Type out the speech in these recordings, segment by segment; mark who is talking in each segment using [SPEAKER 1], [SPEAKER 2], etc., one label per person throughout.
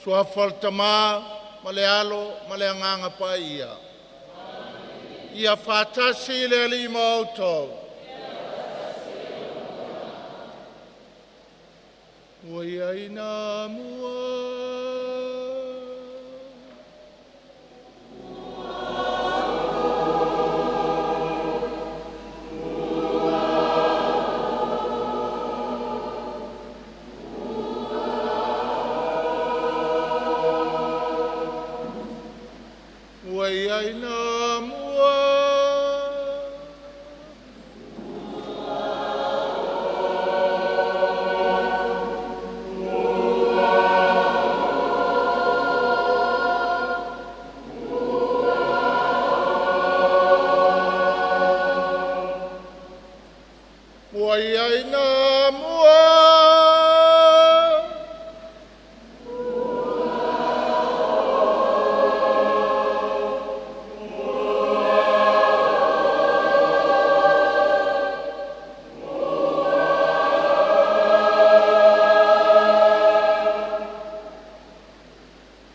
[SPEAKER 1] Suafa o le Tama ma le Alo ma le Agaga Paia. Ia faatasi le Alii ma outou. Ua ia ina mua. Ua ia ina mua. Ua ia ina mua.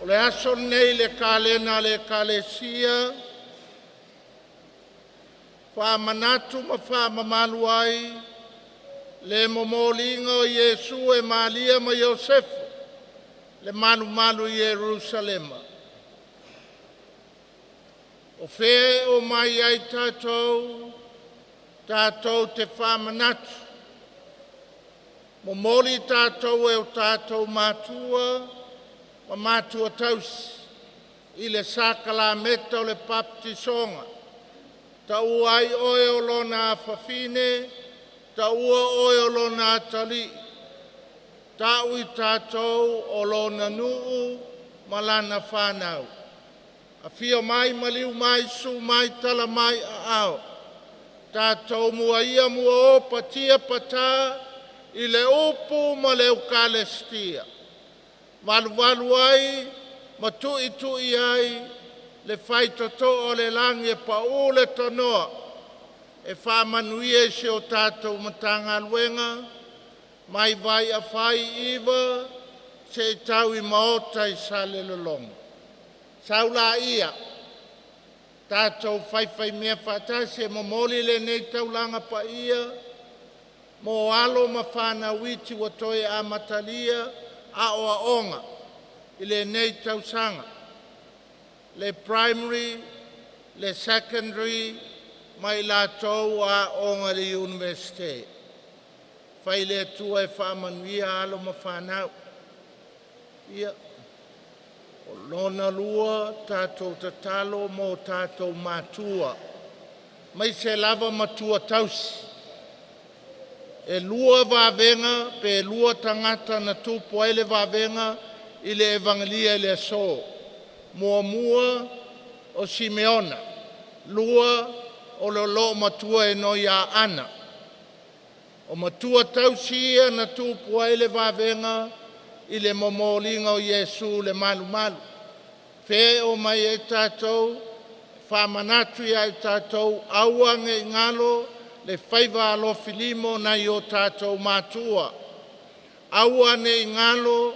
[SPEAKER 1] O le aso lenei i le kalena a le Ekalesia, faamanatu ma faamamalu ai le momoliga o Iesu e Maria ma Iosefe le malumalu i Ierusalema. O fea e omai ai tatou, tatou te faamanatu, momoli tatou e o tatou matua ma matua tausi i le sakalameta o le papatisoga, taua ai oe o lona afafine, taua oe o lona atalii, tau i tatou o lona nuu ma lana fanau. Afio mai, maliu mai, susu mai, tala mai aao. Tatou mua ia mua o, patia patā i le upu ma le Ukalesitia, valuvalu ai ma tuitui ai le faitotoa o le lagi e paū le tanoa e faamanuia i si o tatou Matagaluega mai Vaiafai i seia tau i Maota i Salelologa. Sau laia, tatou faifai mea faatasi e momoli lenei taulaga paia mo alo ma fanau iti ua toe amatalia aoaoga i lenei tausaga, le Primary, le Secondary ma i latou o aooga i le Iunivesite. Fai le Atua e faamanuia alo ma fanau. Ia, o lona lua tatou tatalo mo tatou matua, aemaise lava matua tausi. E lua vavega pe lua tagata na tupu ai le vavega i le Evagelia i le aso. Muamua o Simeona, lua o le loomatua e noi ia Ana. O matua tausi ia na tupu ai le vavega i le momoliga o Iesu i le malumalu. Fe e omai ai tatou faamanatu ia i tatou, aua nei galo le faiva alofilima o nai o tatou matua. Aua nei galo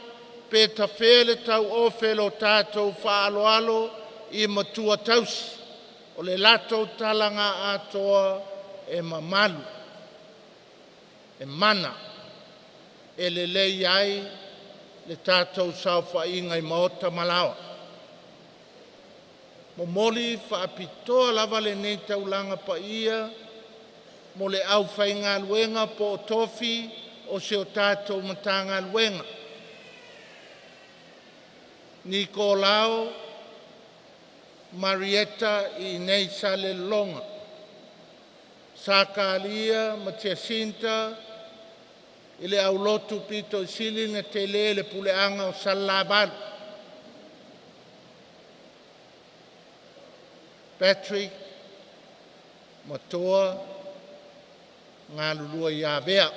[SPEAKER 1] pe tafea le tauofe i lo tatou faaaloalo i matua tausi. O le latou tala na atoa e mamalu, e mana, e lelei ai le tatou saofaiga i maota ma laoa. Momoli faapitoa lava lenei taulaga paia mo le aufaigaluega po o tofi o si o tatou Matagaluega. Nikolao Marieta iinei Salelologa. Sakalia ma Jacinta i le aulotu aupito sili ona tele le puleaga o Salelavalu. Patrick ma Toa galulue i Avea.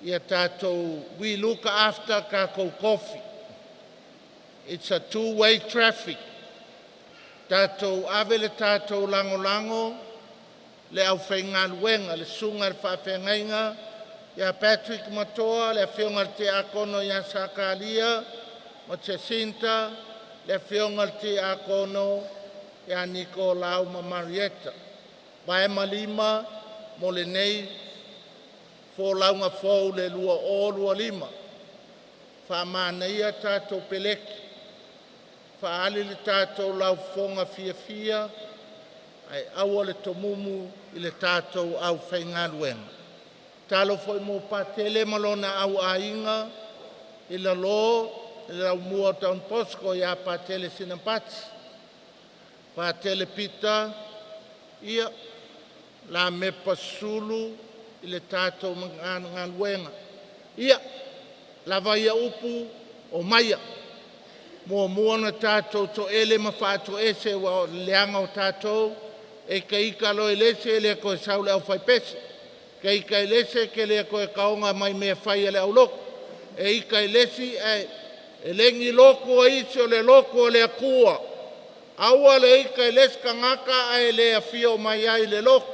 [SPEAKER 1] Ia tatou, we look after tatou tofi. It's a two-way traffic. Tatou ave le tatou lagolago le aufaigaluega, le susuga i le faafeagaiga ia Patrick Matoa, le Afioga i le Tiakono ia Sakalia ma Jacinta, le Afioga i le Tiakono ia Nicolau ma Marieta. Vae ma lima mo lenei folauga fou le 2025. Faamanaia tatou peleki, faaali le tatou laufofoga fiafia ae aua le tomumu i le tatou aufaigaluega. Tatalo foi mo Patele ma lona auaiga i Lalo i le laumua o Don Bosco ia Patele Sinapati, Patele Pita, ia Lamepa Sulu i le tatou Matagaluega. Ia lava ia upu, omaia, muamua ona tatou toele ma faatoese aua o le leaga o tatou. E ita ita loa i le isi e le toe sau i le aufaipese. E ita i le isi e te le toe taoga mai mea fai a le aulotu. E ita i le isi ae e le ni lotu a isi o le lotu a le Atua. Aua le ita i le isi tagata ae le afio mai ai i le lotu.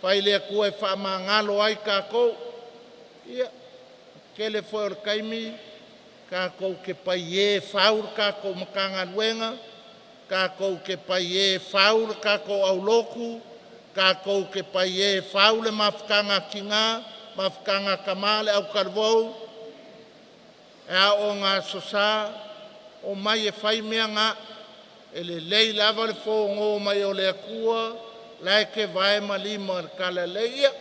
[SPEAKER 1] Fai le Atua e faamagalo ai tatou. Ia, tele foi o le taimi tatou te paie fau le tatou Matagaluega, tatou te paie fau le tatou aulotu, tatou te paie fau le mafutaga a tina, mafutaga a tama, le autalavou, le aoga aso Sa. Omai e fai mea na. E lelei lava le fono mai o le Atua la e te vae ma lima i le talalelei. Ia,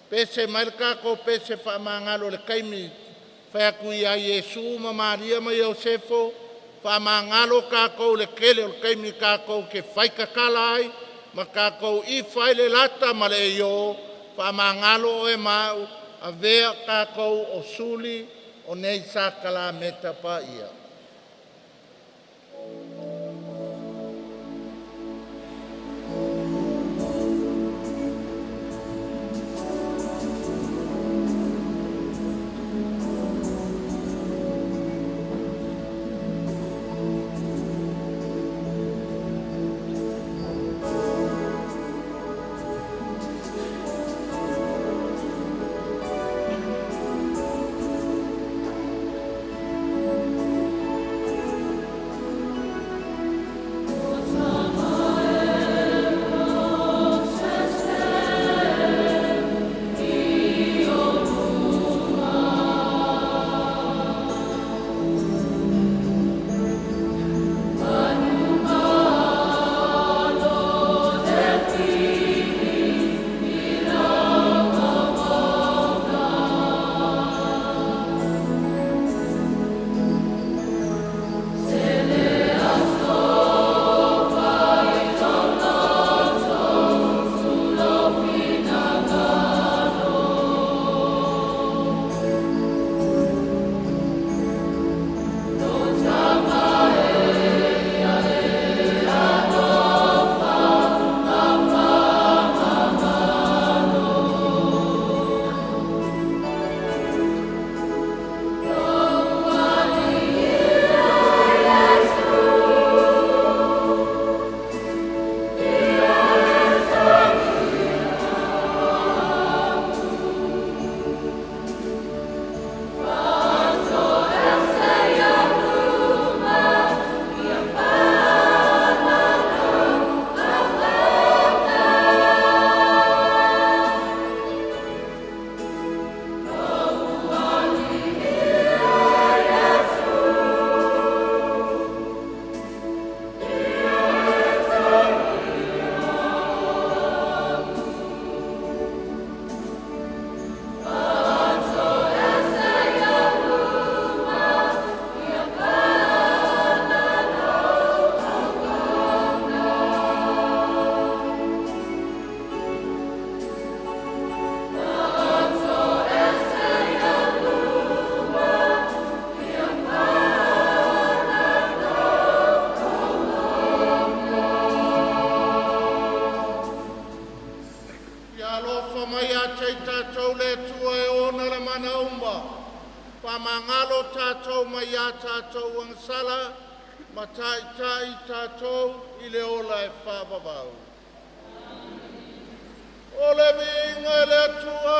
[SPEAKER 1] pese mai le tatou pese faamagalo i le taimi fai atu ia Iesu ma Maria ma Iosefo, faamagalo tatou i le tele o le taimi tatou te faitatala ai ma tatou ifa ai le lata ma le io. Faamagalo oe ma au, avea tatou o suli o nei sakalameta paia. Ia alofa mai ia te i tatou le Atua e ona le mana uma, faamagalo tatou mai a tatou agasala, ma taitai tatou i le ola e faavavau. O le viiga i le Atua.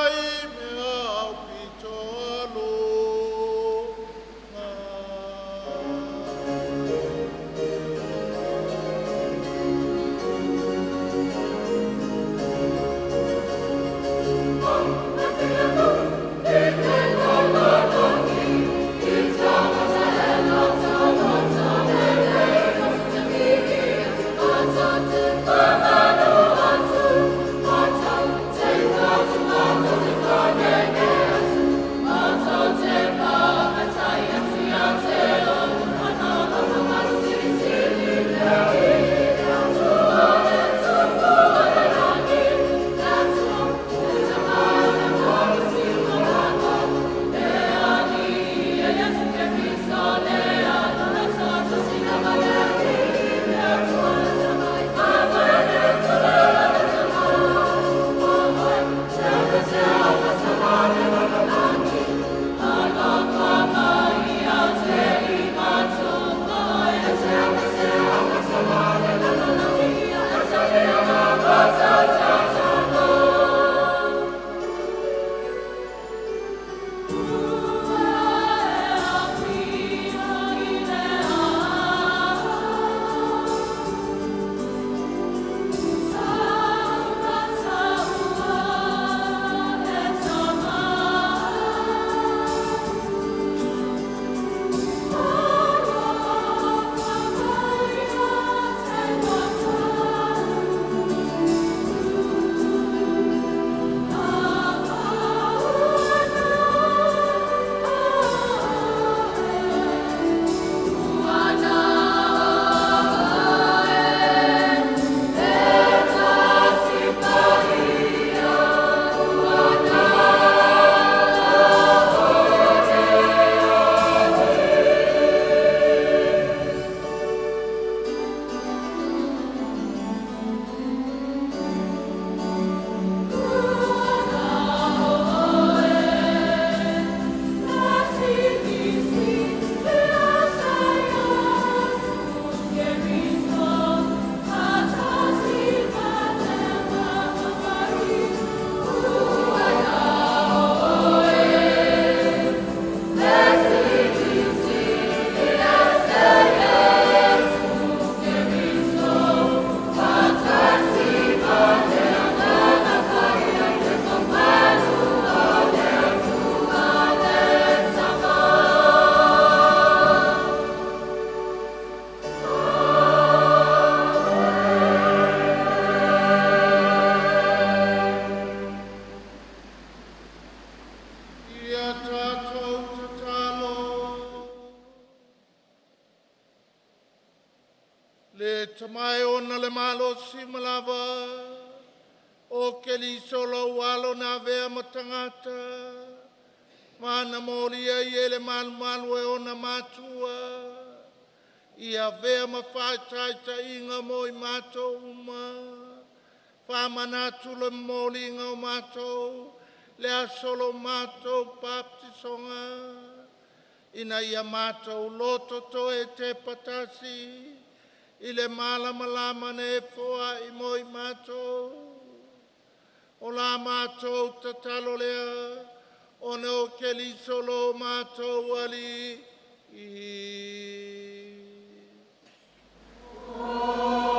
[SPEAKER 1] Ia tatou tatalo. Le Tama e ona le malosi ma lava, o Keriso lou alo na avea ma tagata, ma na molia i e le malumalu e ona matua, ia avea ma faataitaiga mo i matou uma, faamanatu le momoliga o matou le aso o lo matou baptisoga, ina ia matou loto toe tepa tasi i le malamalama na e foai mo i matou. O la matou tatalo lea, ona o Keriso lo matou Alii.
[SPEAKER 2] Amen.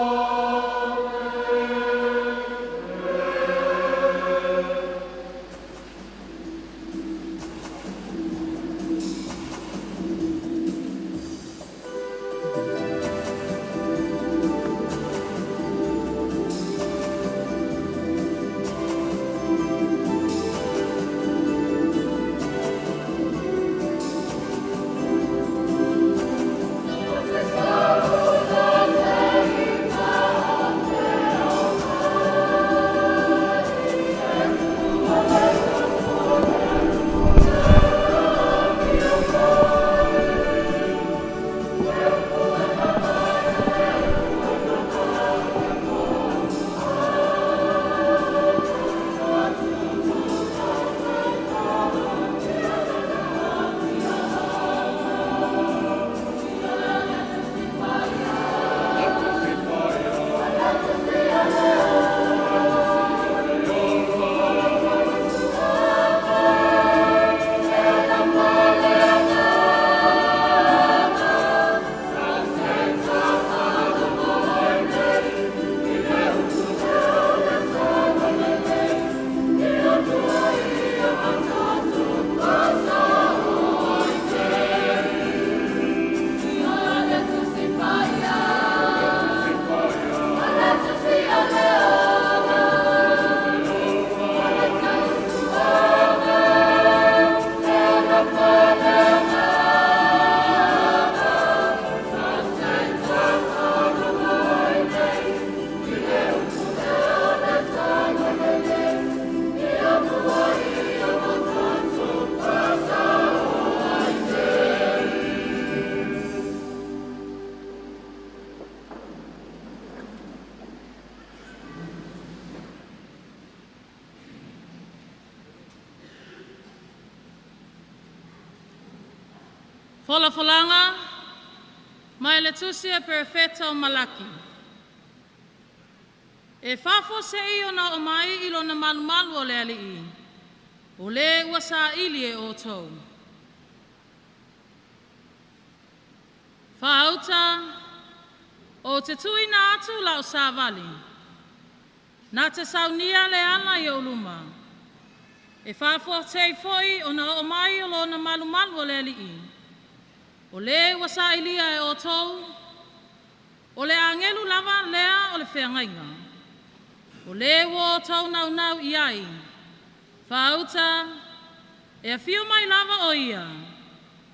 [SPEAKER 2] Folafolaga mai le Tusi a Perofeta o Malaki. E faafuasei ona oo mai i lona malumalu o le Alii, o lē ua saili e outou. Faauta, ou te tuuina atu lau savali, na te saunia le ala i ou luma. E faafuasei foi ona oo mai o lona malumalu o le Alii, o lē ua sailia e outou, o le agelu lava lea o le feagaiga. O lē ua outou naunau i ai, faauta, e afio mai lava o ia,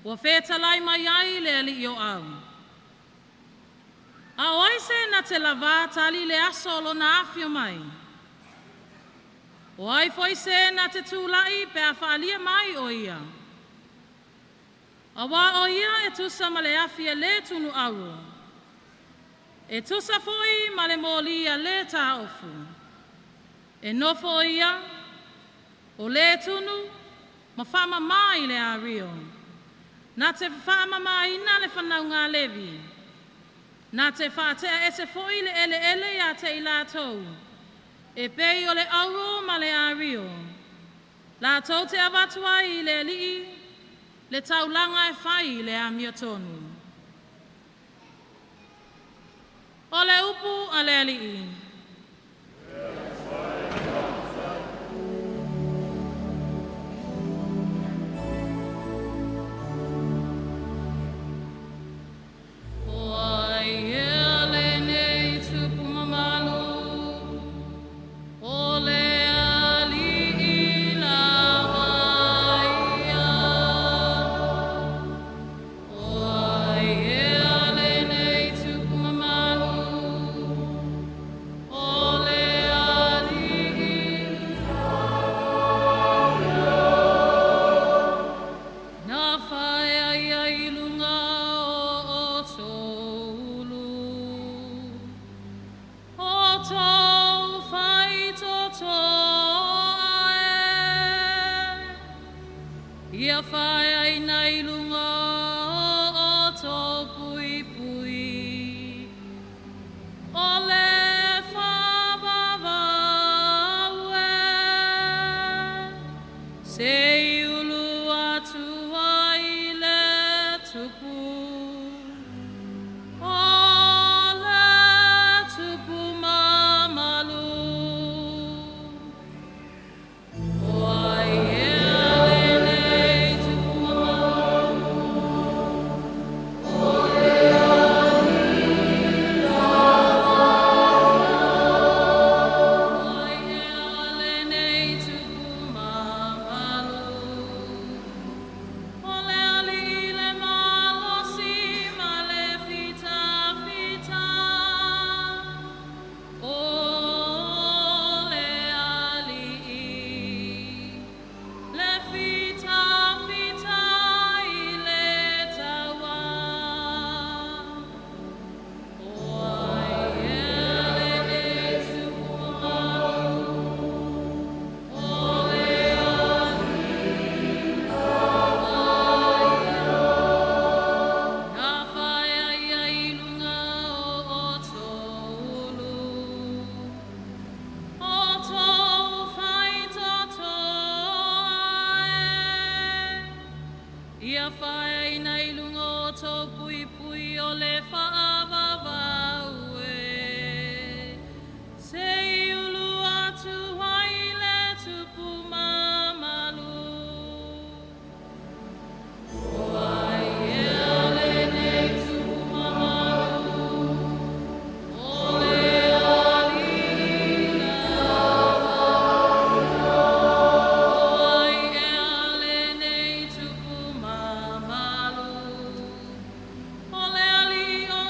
[SPEAKER 2] ua fetalai mai ai le Alii o Au. A o ai se na te lavā tali le aso o lona afio mai? O ai foi se na te tulai pe a faalia mai o ia? Auā o ia e tusa ma le afi e lē tunu auro, e tusa foi ma le mōlī a lē taofu. E nofo o ia, o lē tunu ma faamamā i le ario. Na te faamamāina le fanauga a Levi, na te faatea ese foi le eleele ia te i latou, e pei o le auro ma le ario. Latou te avatu ai i le Alii, le taulaga e fai i le amiotonu. O le upu a le Alii. O ai ea lenei tupu mamalu, o le Alii lava ia. O ai ea lenei tupu mamalu, o le Alii Na whaea ia i lunga o o tō ulu. O tō whaitotoa e. Ia whaea ina i lunga o o tō pui pui. O le whaavavau e. Se i ulu atu ai le tupu. O le tupu mamalu. O ai ea lenei tupu mamalu. O le Alii lava ia. O ai ea lenei tupu mamalu. O le Alii le malosi ma le fitafita. O le Alii le fitafita i le taua. O ai ea lenei tupu mamalu. O le Alii lava ia. Na whaea ia i lunga o o tō ulu. O tō whaitotoa e. Ia whaea ina i lunga o tō pui pui o le whaavavau e. Se i ulu atu ai le tupu mamalu. O ai ea lenei tupu mamalu. O le Alii lava ia. O ai ea lenei tupu mamalu. O le Alii o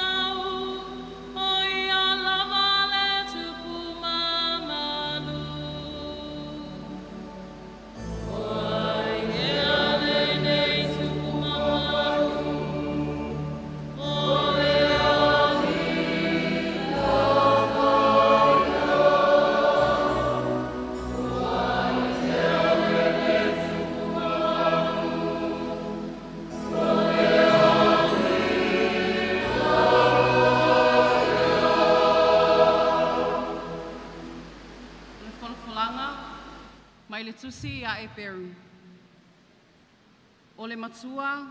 [SPEAKER 3] Mai le tusi ia Eperu. O le matua,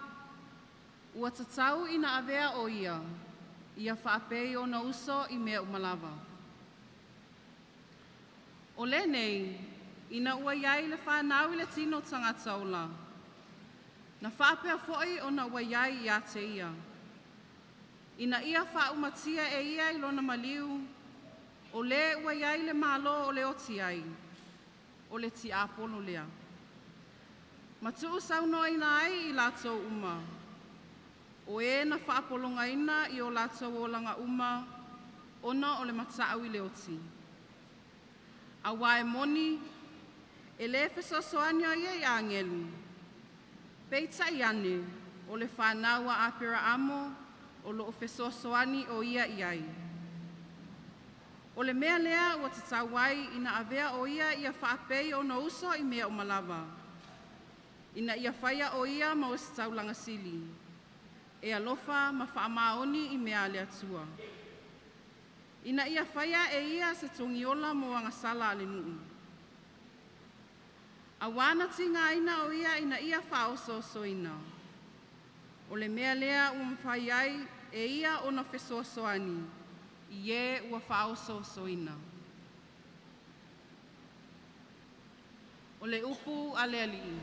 [SPEAKER 3] ua tatau ina avea o ia, ia faapei ona uso i mea uma lava. O lenei, ina ua iai le whanau i le tino tagata ola. Na whaapea foi ona ua iai ia te ia. Ina ia whaaumatia e ia i lona maliu, o le ua iai le malo o le oti ai, o le tiapolo lea. Matuu saunoaina ai i latou uma, o e na faapologaina i o latou olaga uma, ona o le matau i le oti. Auā e moni, e lē fesoasoani o ia i agelu, peitai ane, o le fanau a Aperaamo o loo fesoasoani o ia i ai. O le mea lea ua tatau ai ina avea o ia ia faapei ona uso i mea uma lava, ina ia faia o ia ma ositaulaga sili, e alofa ma faamaoni i mea a le Atua. Ina ia faia e ia se togiola mo agasala a le nuu. Auā na tigaina o ia ina ia faaosoosoina. O le mea lea ua mafai ai e ia ona fesoasoani i e ua faaosoosoina. O le upu a le Alii.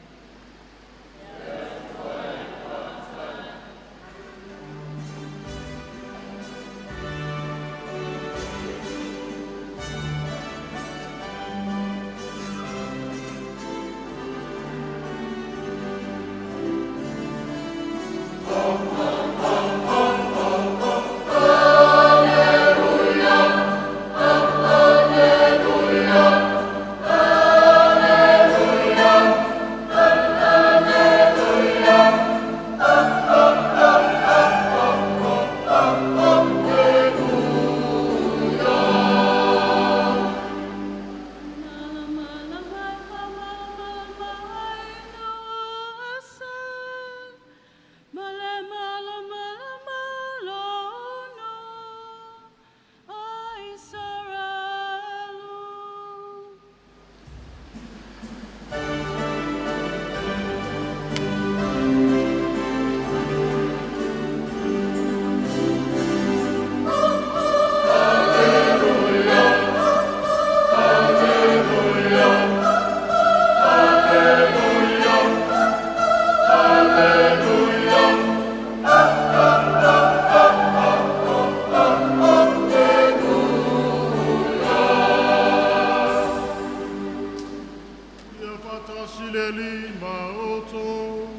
[SPEAKER 4] Ia faatasi le Alii ma outou.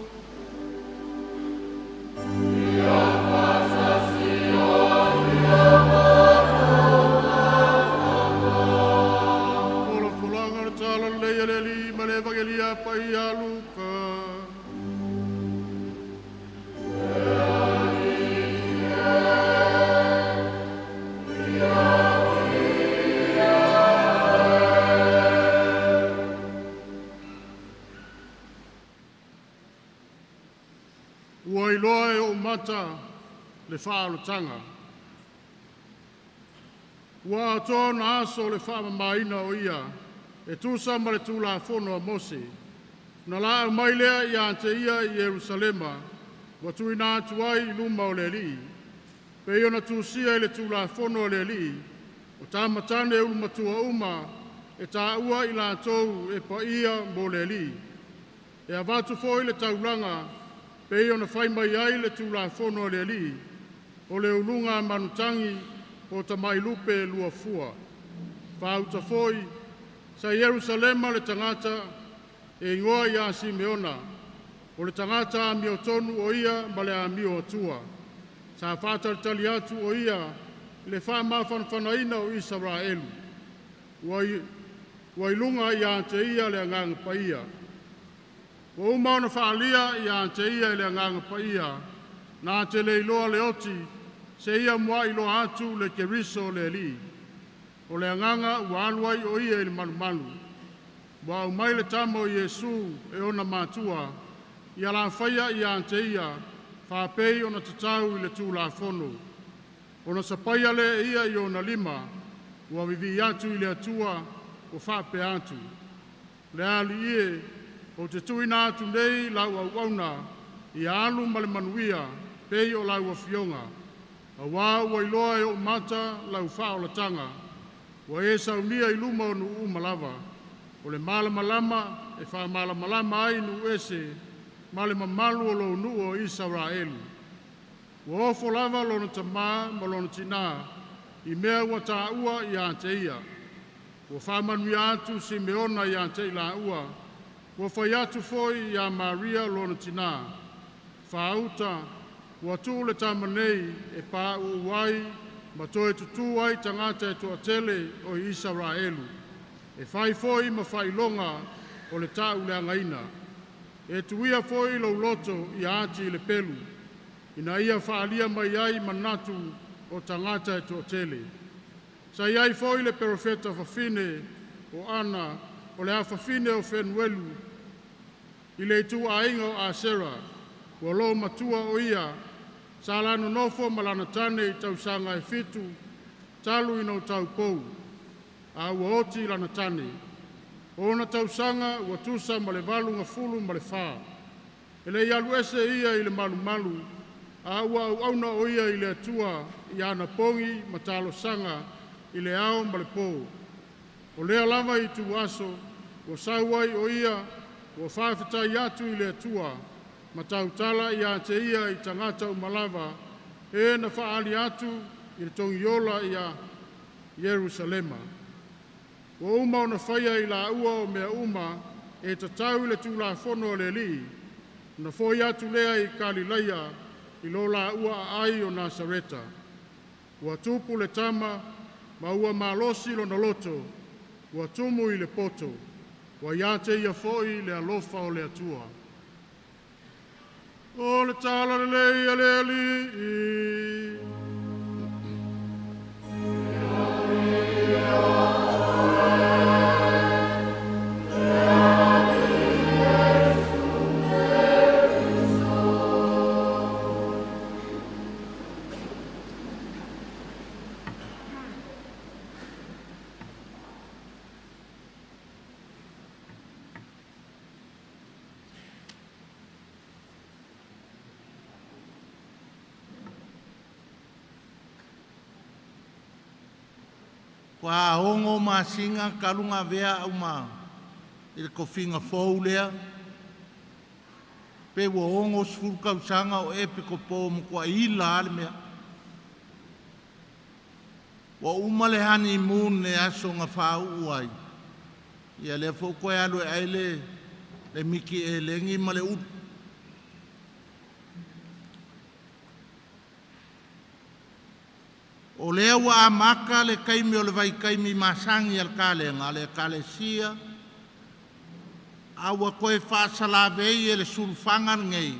[SPEAKER 4] Folafolaga o le Talalelei a le Alii mai le Evagelia Paia a Luka. Ua iloa e ou mata le faaolataga. Ua atoa ona aso o le faamamaina o ia, e tusa ma le Tulafono a Mose. Na laau mai lea ia te ia i Ierusalema, ua tuuina atu ai i luma o le Alii. Pei ona tusia i le Tulafono a le Alii, o tama tane ulumatua uma e taua i latou e paia mo le Alii. E avatu foi le taulaga pei ona fai mai ai le Tulafono a le Alii, o le uluga manutagi po o tamai lupe lua fua. Faauta foi, sa Ierusalema le tagata e igoa ia Simeona, o le tagata amiotonu o ia ma le amio Atua. Sa faatalitali atu o ia i le faamafanafanaina o Isaraelu. Ua i luga ia te ia le agaga paia. Ua uma ona faalia ia te ia e le agaga paia, na te le iloa le oti, seia muai iloa atu le Keriso o le Alii. O le agaga ua alu ai o ia i le malumalu. Ua aumai le tama o Iesu e ona matua, ia lafaia ia te ia, faapei ona tatau i le Tulafono. Ona sapaia lea e ia i ona lima, ua vivii atu i le Atua, ua faapea atu. Le Alii e, ou te tuuina atu nei lau auauna ia alu ma le manuia pei o lau afioga, auā ua iloa e ou mata lau faaolataga, ua e saunia i luma o nuu uma lava, o le malamalama e faamalamalama ai nuu ese ma le mamalu o lou nuu o Isaraelu. Ua ofo lava lona tamā ma lona tinā i mea ua taua ia te ia. Ua faamanuia atu Simeona ia te i laua, ua fai atu foi ia Maria lona tinā, faauta ua tuu le tama nei e pauu ai ma toe tutū ai tagata e toatele o Isaraelu, e fai foi ma faailoga o le tauleagaina. E tuia foi lou loto ia ati i le pelu, ina ia faaalia mai ai manatu o tagata e toatele. Sa i ai foi le perofeta fafine o Ana, o le afafine o Fenuelu, i le ituaiga o Asera, ua loomatua o ia, sa la nonofo ma lana tane i tausaga e 7 talu ina o taupou, a ua oti lana tane. O ona tausaga ua tusa ma le 84. E le i alu ese ia i le malumalu, a ua auauna o ia i le Atua i ana pogi ma talosaga i le ao ma le pō. O lea lava i aso ua sau ai o ia, ua faafetai atu i le Atua, ma tautala ia te ia i tagata uma lava, e na faaali atu i le togiola ia Ierusalema. Ua uma ona faia i laua o mea uma e tatau i le Tulafono a le Alii, na foi atu lea i Kalilaia i lo laua aai o Nasareta. Ua tupu le tama ma ua malosi lona loto, ua tumu i le poto, ua ia te ia foi le alofa o le Atua. O le tala lelei a le Alii.
[SPEAKER 1] Ua 6 masina talu ona avea au ma i le tofiga fou lea, pe ua 60 tausaga o Epikopo o matuai ila lava le mea. Ua uma le honeymoon i le aso na faauu ai, ia lea foi ua toe alu e ai le miti elegi ma le ulu. O lea ua amata le taimi o le vaitaimi masani a le talega a le Ekalesia, a ua toe faasalavei e le sulufaga lenei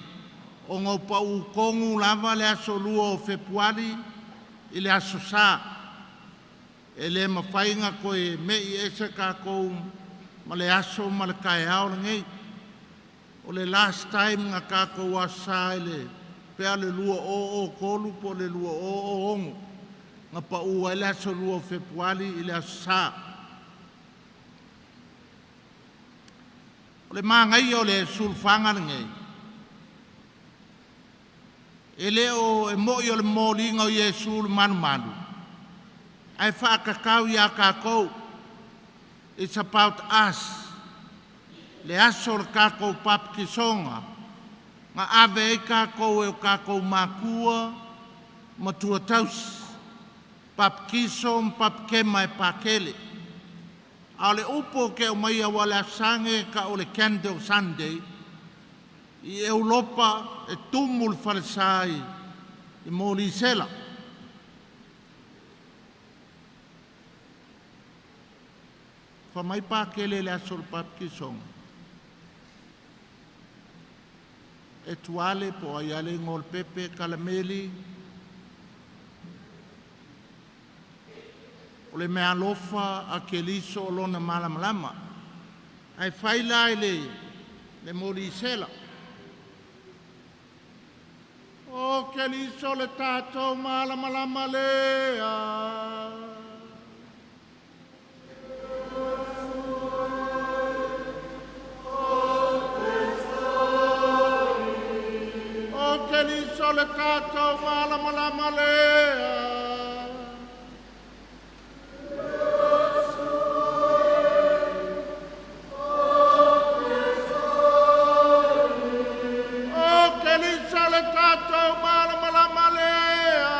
[SPEAKER 1] ona ua pau tonu lava le aso 2 o Fepuari i le aso Sa. E le mafai ona toe mei ese tatou ma le aso ma le taeao lenei. O le last time na tatou Aso Sa i le pea le 2003 po o le 2006 na pau ai le aso 2 o Fepuari i le aso Sa. O le manaia o le sulufaga lenei, e le o e moi o le momoliga o Iesu i le malumalu, ae faatatau ia tatou. It's about us. Le aso o le tatou papatisoga, na ave ai tatou e o tatou matua ma tuatausi, papatiso ma papatema e pakele. A o le upu ou te aumaia aua o le Aso Sa lenei e tau o le Candle Sunday, i Europa e tumu le falesa i molisela. Fai mai Pakele i le aso o le papatisoga, e tuale po o ai lava le igoa o le pepe, kalameli, o le meaalofa a Keriso o lona malamalama. Ae fai la i le molisela. O Keriso le tatou malamalama lea. le tātou malamalama lea. O Kelisa le tātou malamalama lea.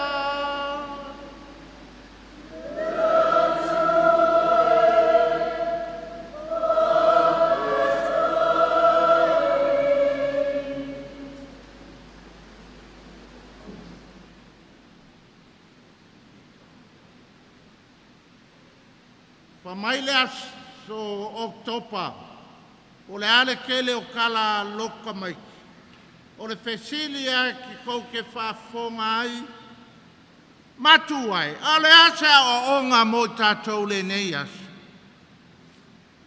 [SPEAKER 1] Fa mai le aso Oketopa, o le ale kele o kala loka mai. O le fesili ai ki kou ke faafofoga ai, matua e, a o le a se aoaoga mo i tatou lenei aso?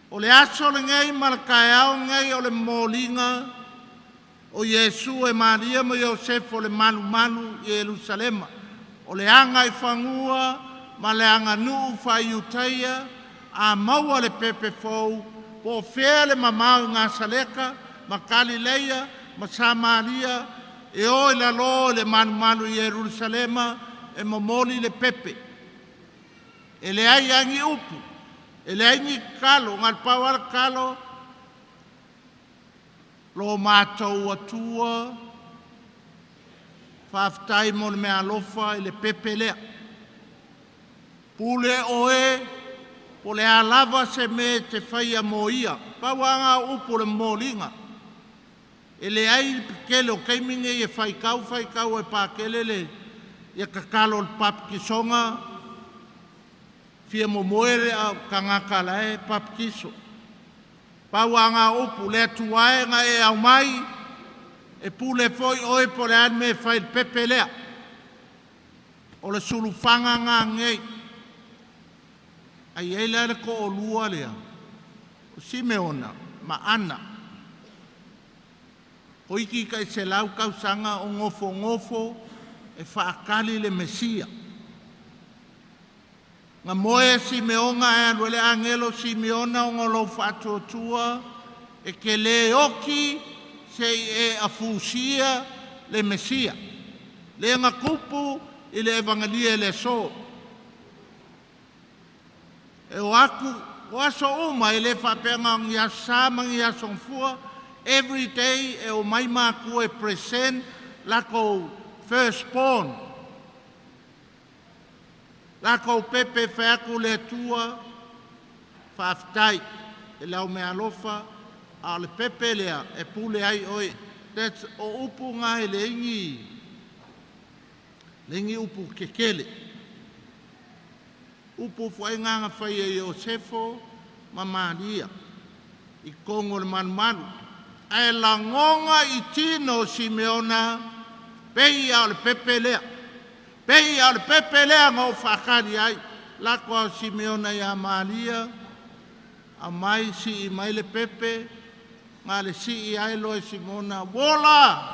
[SPEAKER 1] O le aso lenei ma le taeao lenei o le momoliga o Iesu e Maria ma Iosefo le malumalu i Ierusalema. O le aga i fanua ma le aganuu faaiutaia a maua le pepe fou po o fea le mamao i Gasaleta ma Kalileia ma Samaria e o i lalo i le malumalu i Ierusalema e momoli le pepe. E leai lava ni upu, e leai ni tatalo, na o le pau lava le tatalo, lo matou Atua, faafetai mo le meaalofa i le pepe lea. Pule oe, po o le a lava se mea e te faia mo ia. Pau lava na o upu o le momoliga. E leai le tele o taimi nei e faitau faitau e pakele le ia tatalo o le papatisoga, fia momoe le au tagata la e papatiso. Pau lava na o upu, le Atua e na e aumai, e pule foi oe po o le a le mea e fai i le pepe lea. O le sulufaga na nei. Ai ai la le toalua lea, o Simeona ma Ana. O iti tai 100 tausaga o nofonofo e faatali le Mesia. Na moe Simeona e alu ai le agelo Simeona ona o lou faatuatua e te le oti se i e afusia le Mesia. Le na tupu i le Evangelia i le aso. E o atu, o aso uma e le faapea na o ni aso Sa ma ni aso Gafua, every day e omai matua e present latou firstborn. Latou pepe e fai atu le Atua, faafetai e le au meaalofa, a o le pepe lea e pule ai oe. That's o upu na e leai ni upu kekele. Upu foi ngā nga fai e Iosefo ma Maria i totonu o le malumalu. Ae lagoga i tino o Simeona pei o le pepe lea. Pei o le pepe lea na ou faatali ai. Lako a Simeona ia Maria, aumai sii mai le pepe, ma le sii ai loa e Simona, wola,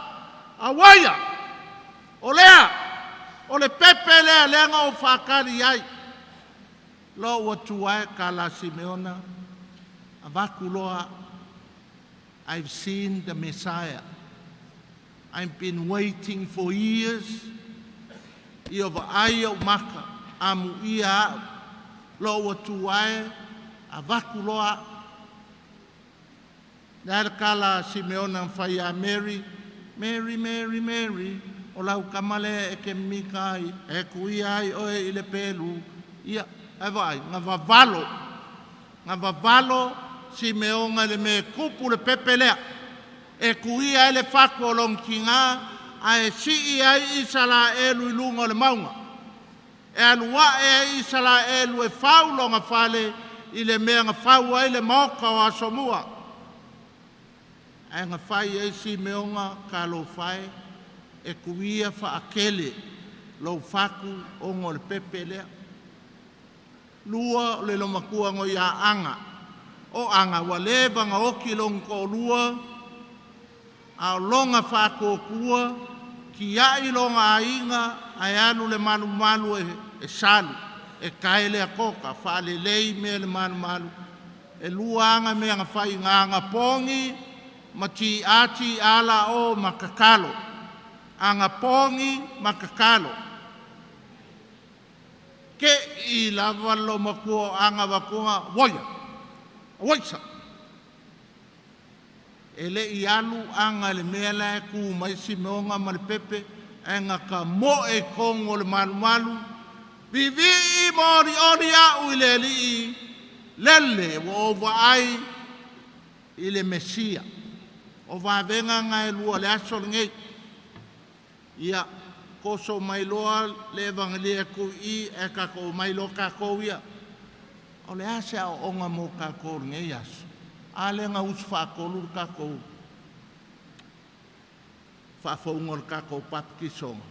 [SPEAKER 1] auaia, o lea, o le pepe lea lea na ou faatali ai. Lo ua tu ai kala Simeona, avatu loa, I've seen the Messiah. I've been waiting for years. Ia vaai au maka, amu ia au. Lo ua tu ai, avatu loa. Le kala Simeona fai a Mary, Mary, Mary, Mary, o lau kamale e ke mika ai, e kui ai oe i le pelu. Ia, e vai, nga vavalo. Nga vavalo Simeona le me kupu le pepe lea. E kui ai le fatu o long kinga, a e sii ai Isaraelu i luga o le maunga. E alu ae ai Isaraelu e fau longa fale i le mea nga fau ai le maoka o Asomua. Ae nga fai ai Simeona ka lo fai e kuia faakele lou fatu ona o le pepe lea. Lua o le lomatua ngo ia anga. O anga ua leva nga oki long toalua, a o longa faatuatua, tiai longa aiga, ae alu le malumalu e salu, e tae le akoka, faalelei mea le malumalu. E lua anga mea nga fai nga anga pongi, ma ti ati ala o ma kakalo. Agapogi ma tatalo. Ke i lava lo matua o aga vatunga voia. Voisa. E le i alu aga le mea la e ku mai Simeonga ma le pepe e nga ka mo e kongo o le malumalu. Vivi i mori ori au i le alii lele ua ou vaai i le Mesia. O vavenga nga e lua le aso lenei. Ia, koso mai loa le evangelia ku i e kako mai loa kako ia. O le ase a o onga mo kako lenei aso. A le nga usu whaakolu le kako whaafonga le kako papitisonga.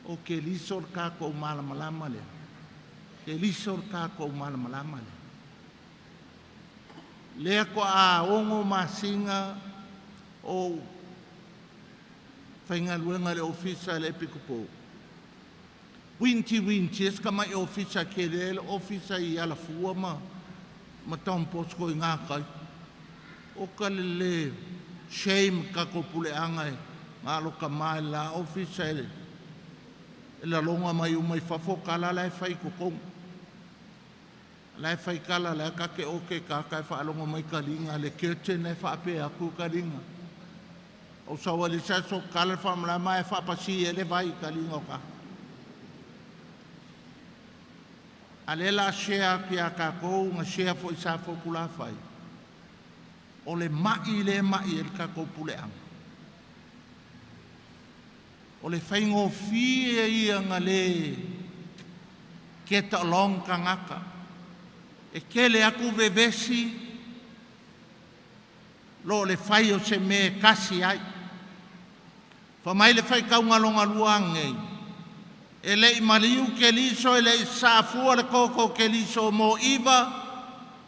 [SPEAKER 1] O ke liso le kako malamalama lea. Ke liso le kako malamalama lea. Lea ko a ongo masinga o whaingaluenga le ofisa le epikopo. Winti winti es ka mai ofisa ke le ofisa i ala fua ma ma taumposko i ngā kai. O ka le le shame ka ko pule anga e ngā loka mai la ofisa e e la longa mai umai fafo kala la e whai kokong. La e whai kala la ka ke oke ka ka e whaalongo mai kalinga le curtain e whaape aku kalinga. O sawa le sa so kala whamla e whaapasi e le vai kalinga o ka. A le la shea ki a kākou nga shea fo i sa fo kula whai. O le mai le mai e le kākou pule anga. O le whaingo fie ia nga le get along kangaka. E kele aku vevesi lo le whai o se me kasi ai. Fa mai le whai kau ngalonga luang. E le i maliu ke liso, e le i saafua le koko ke liso mo iwa,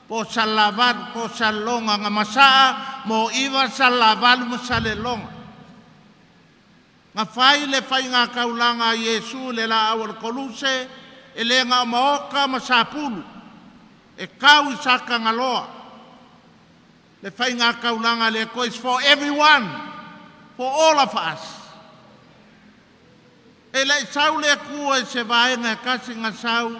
[SPEAKER 1] po salavalu, po salonga nga masaa, mo iwa salavalu mo salelonga. Nga whai le whai ngā kaulanga a Iesu le la au le koluse, e le ngā maoka ma sapulu, e kau i saka ngaloa. Le whai ngā kaulanga le ko is for everyone, for all of us. E le sau le kua e se vaenga e kasi ngā sau,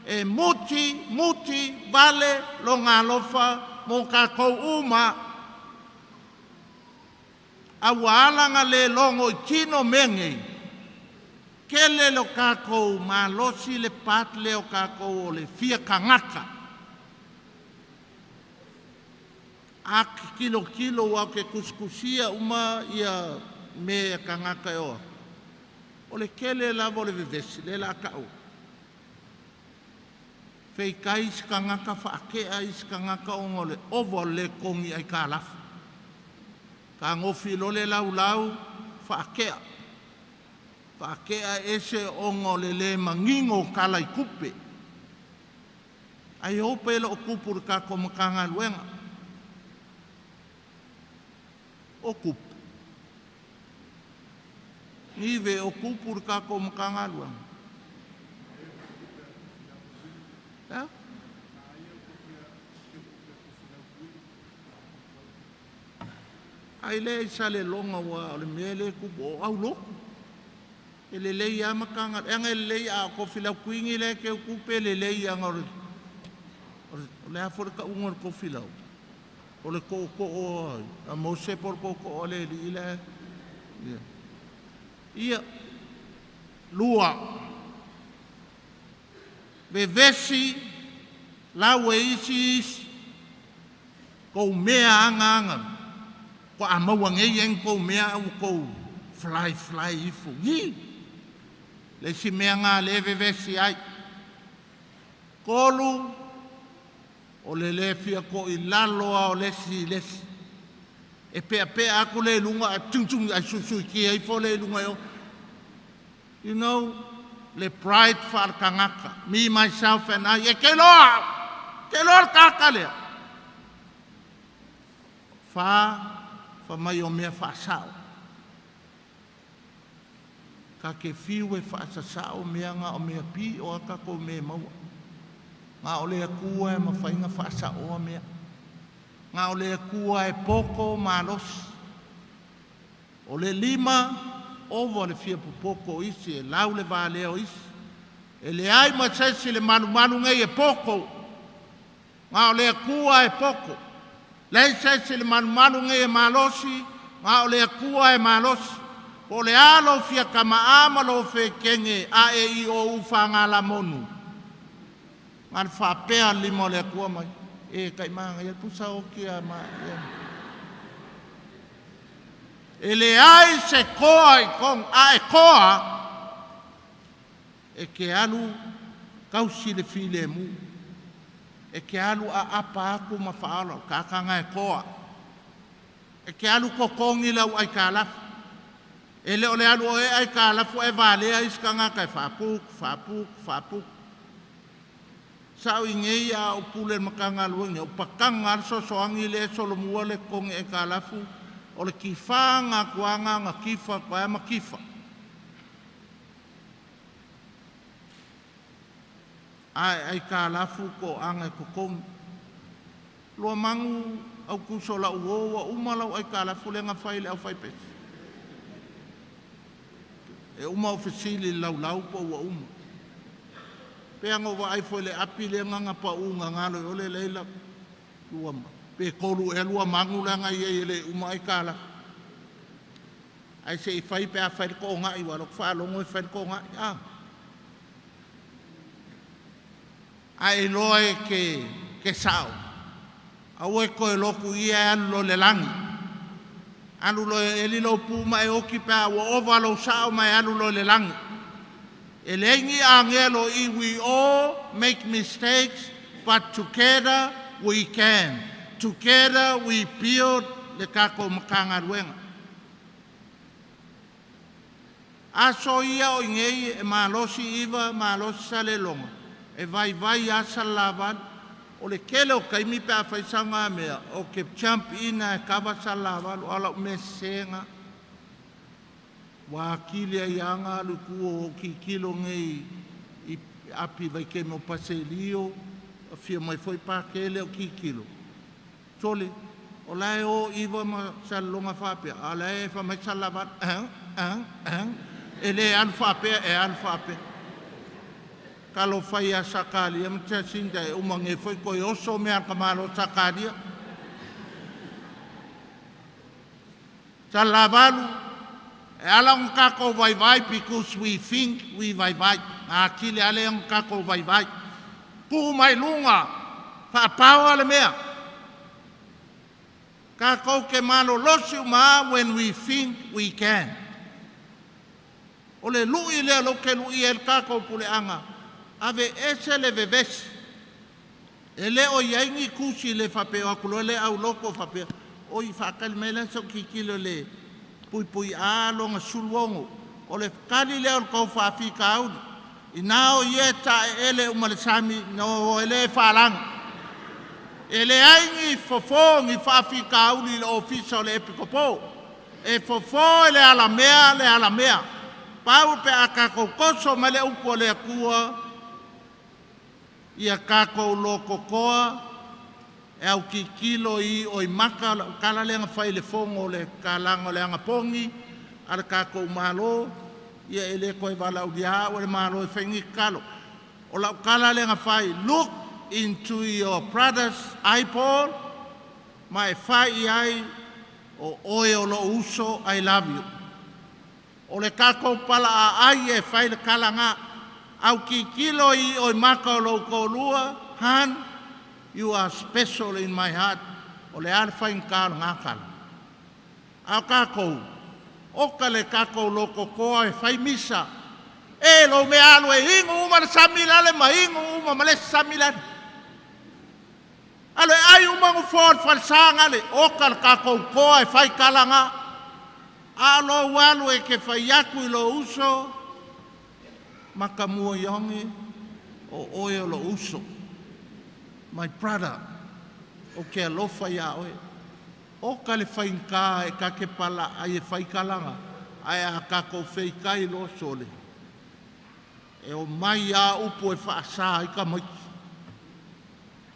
[SPEAKER 1] e muti, muti, vale, lo ngā lofa, mo kākou uma. A ua alanga le longo i tino mengei. Kele lo kākou malosi le pat le o kākou o le fia kangaka. A kilo kilo wa ke kuskusia uma ia me kangaka e oa. O le kele lava o le vevesi, le la kau. Fei kai isi kangaka whaakea isi kangaka ongo le ovo le kongi ai ka lafu. Ka ngofi lo le lau lau whaakea. Whaakea ese ongo le le mangingo kala i kupe. Ai ope lo kupu le kako makanga luenga. O kupu. Nive o kupu le kako makanga luenga. Ja? Ai le isa le longa wa o le mea le kupu o au loku. E le lei a makanga. E anga e le lei a kofi lau kuingi le ke kupe le lei anga o le o le afo le ka unga o le kofi lau. O le ko ko o a mose por ko ko o le li le. Ia. Ia. Lua. Vevesi lau e isi isi. Kou mea anga anga. Ko a maua ngei en kou mea au kou fly fly ifo. Ni. Le si mea ngā le vevesi ai. Kolu o le le fia ko i lalo a o lesi lesi. E pea pea aku le lunga a tung tung ai su su ki ai fo le lunga yo. You know, le pride whaal kangaka. Me, myself and I. E ke loa! Ke loa le kaka lea. Wha, wha mai o mea whaasao. Ka ke fiu e whaasasao mea ngā o mea pi o aka ko me maua. Ngā o le akua e mawhainga whaasao mea. Ngā o le akua e poko malosi. O le lima, Ova le fia popoko o isi e lau le valea o isi. E leai ma se isi le malumalu nei e poko. Na o le Atua e poko. Leai se isi le malumalu nei e malosi. Na o le Atua e malosi. Po o le a lou fia kama'a ma lou fekege a e i o u fagalamonu. Na le faapea le lima o le Atua mai. E taimāga ia pusa oki a ma ia. E leai se koa i tonu, a e koa, e ke alu tausi le filemu. E ke alu aapa atu ma faaola, o tagata e toa. E ke alu totogi lau aitalafu. E le o le alu o e aitalafu e valea isi tagata e faaputu, faaputu, faaputu. Sa'o i nei a o pule le Matagaluega, o pataga lava le fesoasoani lea e solomua le totogi aitalafu, o le tifaga atu lava na ona tifa atu ai lava ma tifa. A e aitalafu toaga e totogi. Luamanu Aukuso o lau uo ua uma lau aitalafu lea na fai i le aufaipesi. E uma ou fesili i le laulau po ua uma. Pe ana ou vaai foi i le api lea na na pau gagalo i o le leila lua pe tolu ea Luamanu la na i ai e le uma aitalafu. Ae se i fai pe a fai le toonai, ua loto faalogo e fai le toonai. Ah. Ae iloa e ke sao. Aua e toe lotu ia e alu loa i le lagi. Alu loa e eli lou pu ma e oti pe a ua ova lou sao ma e alu loa i le lagi. E leai ni agelo i, we all make mistakes, but together we can. Together we build le tatou Matagaluega. Aso ia o i nei e malosi Iva, malosi Salelologa, e vaivai lava Salelavalu. O le tele o taimi pe a fai sau mea, ou te jump in e kava Salelavalu, a o lau mea sese lena. Ua atili ai lava ona alu i tua o ou tilotilo nei i api vaitaimi o Paselio, afio mai foi Patele o tilotilo. Sole, o la e o Iva ma Salelologa faapea, a o la e fai mai Salelavalu, ang, ang, ang. E le alu faapea, e alu faapea. Talofa ia Sakalia ma Jacinta e uma nei foi toe oso mea a le tamaloa Sakalia. Salelavalu, e ala ona tatou vaivai because we think we vaivai. Atili ale ona tatou vaivai. Tuu mai luga, faapaoa le mea. Tatou te malolosi uma when we think we can. O le lui lea lou te lui ai le tatou puleaga, ave ese le vevesi. E le o i ai ni tusi le faapea o atu loa le auloto faapea, oi faatali mai la sau tilotilo le puipui A lona 16. O le tali lea o le tou faafitauli. Ina o ia e taeele uma le sami, no e le faalagi. E leai ni fofo ni faafitauli i le ofisa o le Epikopo. E fofo e le alamea le alamea. Pau pe a tatou toso mai le upu a le Atua, ia tatou lototoa e au tilotilo i o i maka o lau tala lea na fai i le fono o le kalaga o le anapogi a le tatou Malo, ia e le toe valaaulia au e le Malo e fai ni tatalo. O lau tala lea na fai, look into your brother's eyeball, ma e fai i ai o oe o lou uso, I love you. O le tatou pala aai e fai le kalaga. Au tilotilo i o i maka o lou toalua, Han, you are special in my heart. O le a le faigata o lena tala. A o tatou, oka le tatou lototoa e fai misa. E lou mea alu e inu uma le sami lale ma inu uma ma le isi sami lale. Alu e ai uma gufo o le falesa gale, oka le tatou toa e fai kalaga. A o lou alu e ke fai atu i lou uso, makamua ioge, o oe o lou uso. My brother, o ke alofa iā oe. Oka le faigata e ka ke pala ai e fai kalaga, ae a tatou feitai loa sole. E o mai a upu e faasa ai tamaiti.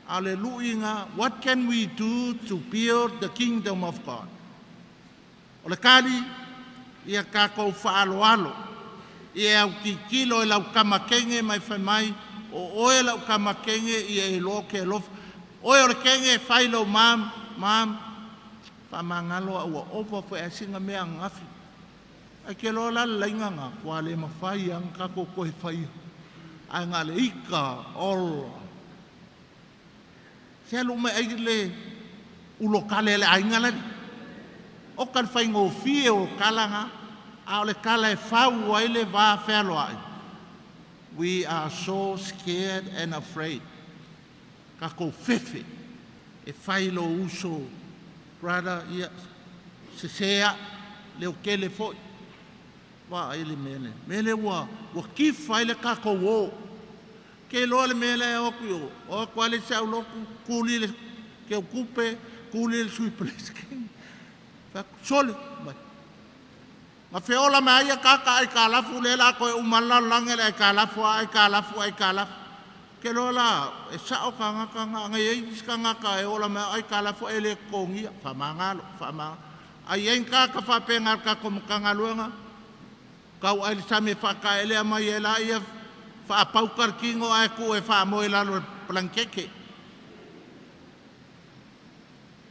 [SPEAKER 1] A o le luiga, what can we do to build the kingdom of God? O le tali, Ia kākou fa'aloalo. Ia au titilo e lau tamakege mai fai mai o oe lau tamakege ia e loa ke alofa. Oe o le kege e fai lau mam, mam, fa'amagalo a'u ua ova fo'i ae siga mea ananafi. Ae ke loa la le laiga ga ua le mafai aga tatou toe faia. Ae na le ika ola. Se alu mai ai le ulo kale le aiga lani. O ka le faigofie o kala ga, a o le kala e fau ai le va fealoai. We are so scared and afraid. Tatou fefe e fai lo uso brother ia sese a leo kele foi. Va ai le mele. Mele ua ua kifa ai le tatou o. Ke loa le mele e o ku yo. O ku ale sa uloku kuli le ke kupe kuli le sui president. Fa sole mai. Ma feola mai ia kaka ai ka lafu le la koe umala lange le ka lafu ai ka lafu ai ka lafu. Ke loa la e sao ka ngaka nga ngai ei ka ngaka e ola mai ai ka lafu e le kongia fa mangalo fa ma ai en ka ka fa penga ka ko mukanga luanga. Kau ai le sami fa ka ele mai e la ia fa pau kar kingo ai ku e fa mo e lalo plankeke.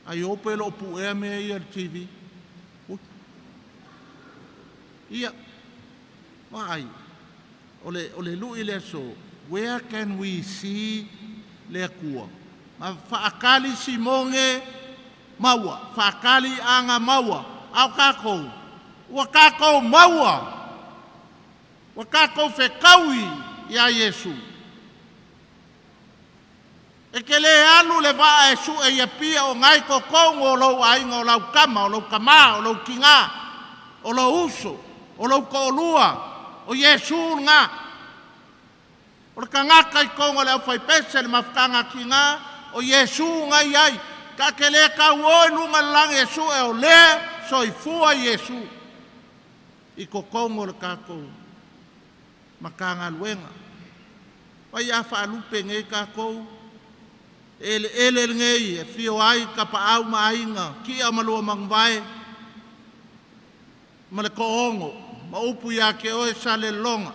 [SPEAKER 1] Ai ope lo pu e me ia le TV. Ia, mai, o le lui le aso, where can we see le akua? Ma whaakali simonge maua, whaakali anga maua, au kākou, ua kākou maua, ua kākou whekaui ia Iesu. E ke le alu le vaa e su e ia pia o ngai kokongo o lou ainga o lau kama, o lau kama, o lau kinga, o lau uso, o lau ko'olua, o Iesu ngā. O le kangaka i kongo le au whaipese le mafutanga ki ngā, o Iesu ngā iai. Ka ke le kau oi lunga langi e su e o le soifua Iesu. I kokongo le kākou makanga luenga. Vai a whaalupe ngei kākou, ele ele ngei e fio ai ka paau ma ainga, kia malua mangvae, ma le koongo, ma upu ia ke oe sa le longa.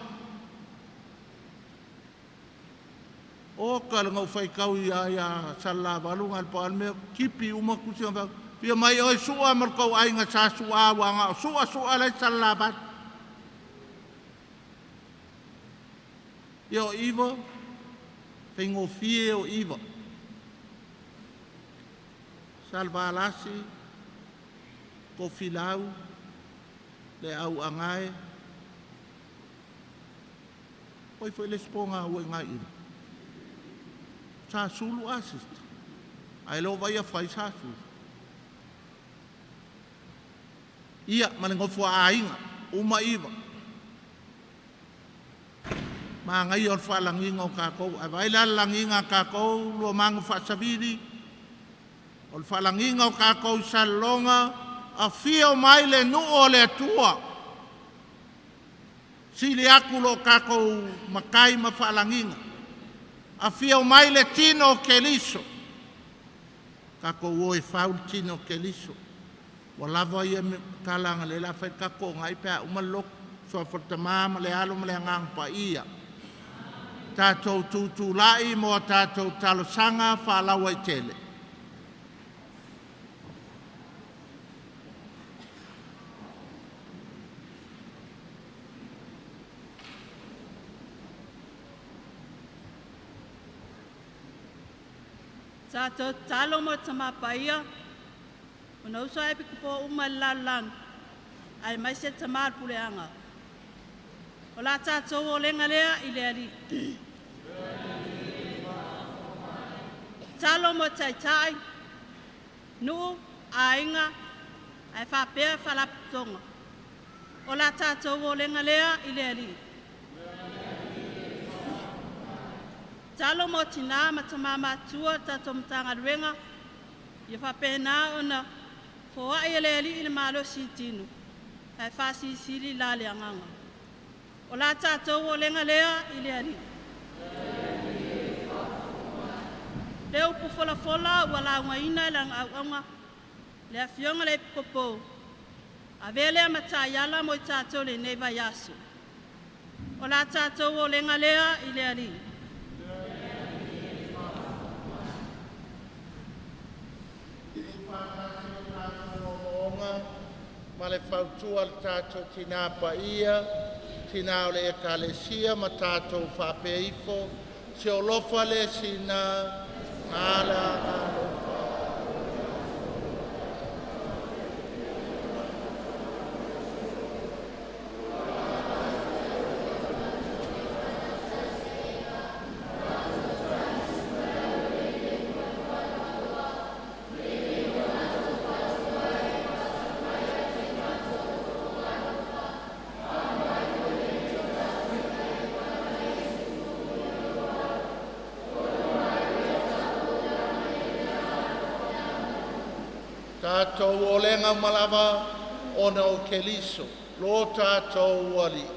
[SPEAKER 1] O ka le ngau whaikau ia ia sa la valu ngal pa alme kipi uma kusi ngau. Fia mai oe sua ma kau ainga sa sua wanga sua sua le sa la valu. Ia o iwa, whaingofie o iwa. Salvalasi, kofilau, le au angae. Oi foi le sponga ua ngai ina. Sa sulu assist. Ai lo vai a fai sa sulu. Ia, ma le ngofua ainga, uma iwa. Ma ngai o le whaalanginga o kākou. Ai vai la langinga kākou, lua mangu whaasaviri. O le whaalanginga o kākou sa longa, a fio mai le nuu o le atua. Sili aku lo kākou makai ma whaalanginga. A fio mai le tino o Keliso. Kākou o e fau le tino o Keliso. Wa lava ia me kalanga le la whai kako ngai pea umalok. Soa whatamā ma le alo ma le angang pa ia. Tātou tūtūlai mo tātou talosanga whaalawa i tele.
[SPEAKER 5] Tātou talo mo tamapaia, o na uso e pikupo uma lalang, ai mai se tamar puleanga. O la tātou o lenga lea i le ali. Talo mo taitai, nuu, ainga, ai whapea whalaputonga. O la tātou o lenga lea i le ali. Talo mo tina ma tamamatua tātou matanga ruenga, ia whapena ona foai e le ali i le malo sitinu, ai whasisili la le anganga. O la tātou o lenga lea i le ali. Le upu fola fola ua launga ina e langa au aunga, le afionga le pikopo, Avea lea ma taiala mo i tatou lenei vaiaso. O la tatou olega lea i le Alii.
[SPEAKER 1] Ma le fautua a le tatou Tina Paia, Tina o le Ekalesia ma tatou faapea ifo, se olofa le sina, ala alofa. Tatou olega uma lava ona o Keriso, lo tatou Alii.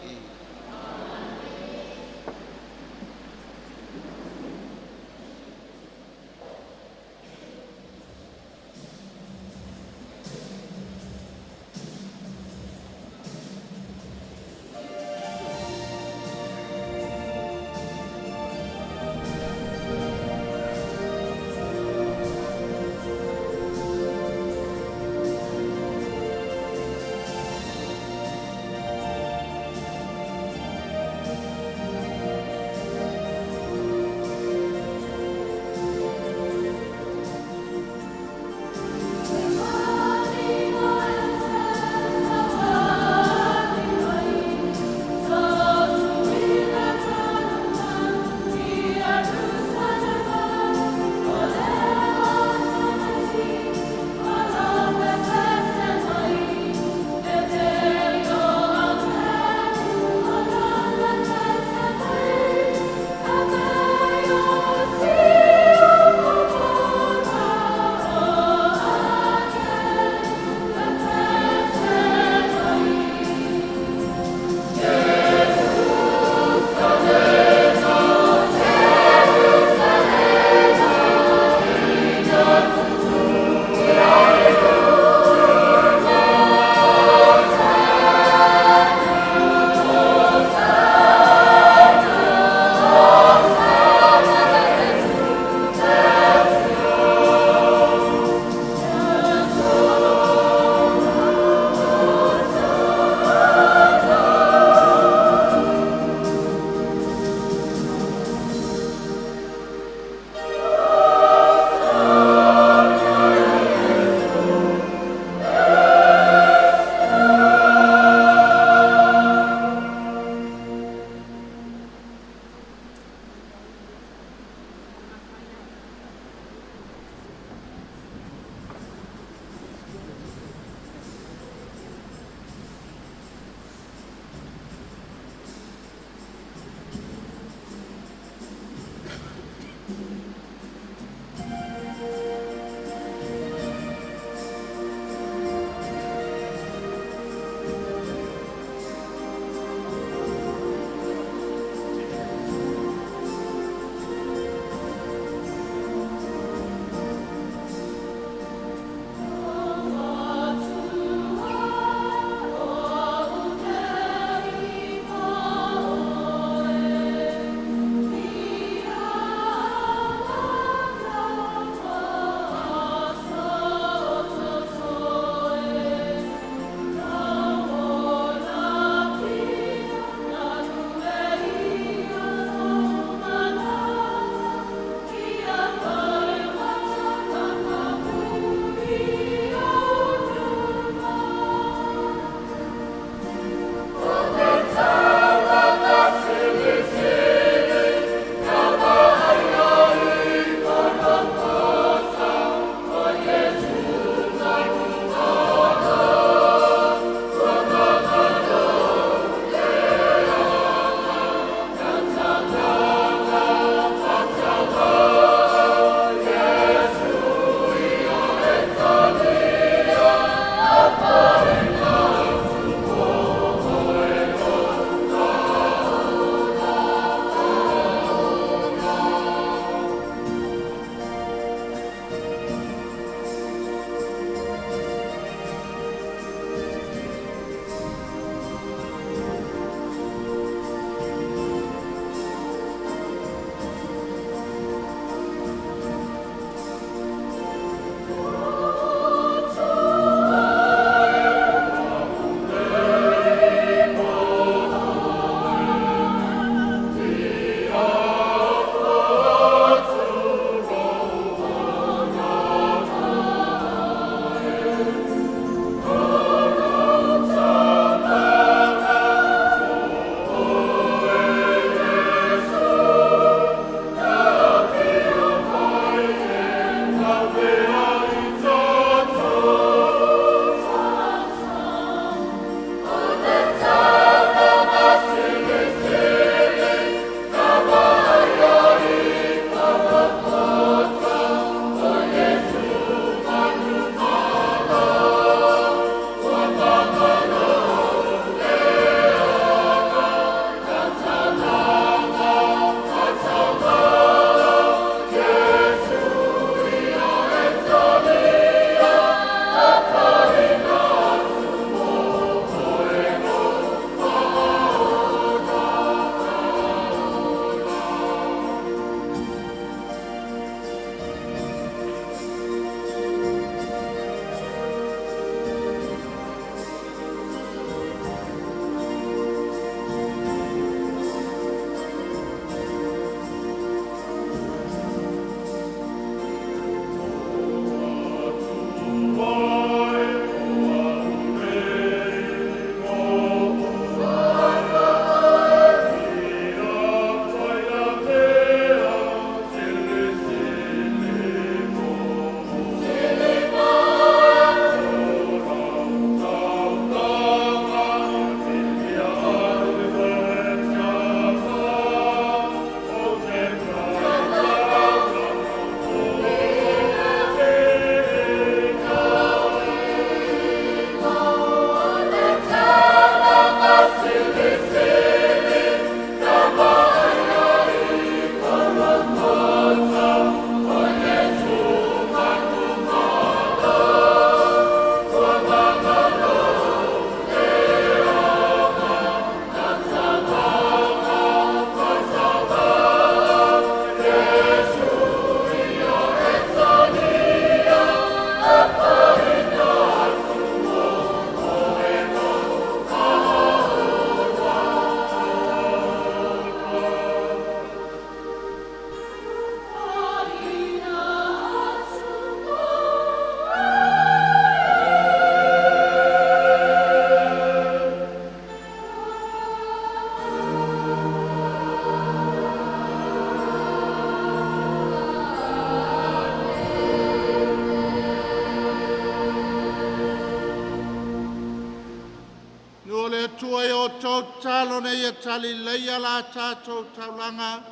[SPEAKER 1] le Atua i o outou tatalo ina ia talileleia la tatou taulaga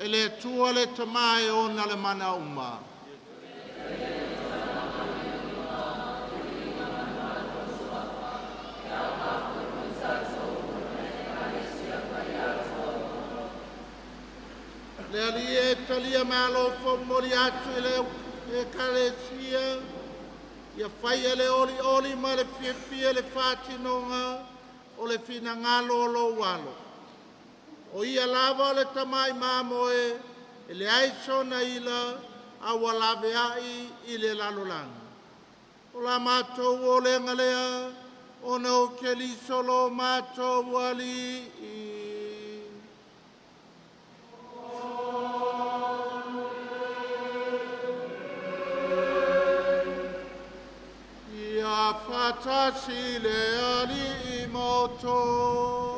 [SPEAKER 1] e le Atua le Tama e ona le mana uma. Le Alii e talia meaalofa ua momoli atu i le Ekalesia, ia faia le olioli ma le fiafia i le faatinoga o le finagalo o lou alo. O ia lava o le tamai mamoe e leai sona ila a ua laveai i le lalolagi. O la matou olega lea, ona o Keriso lo matou Alii. Ia faatasi le Alii ma outou.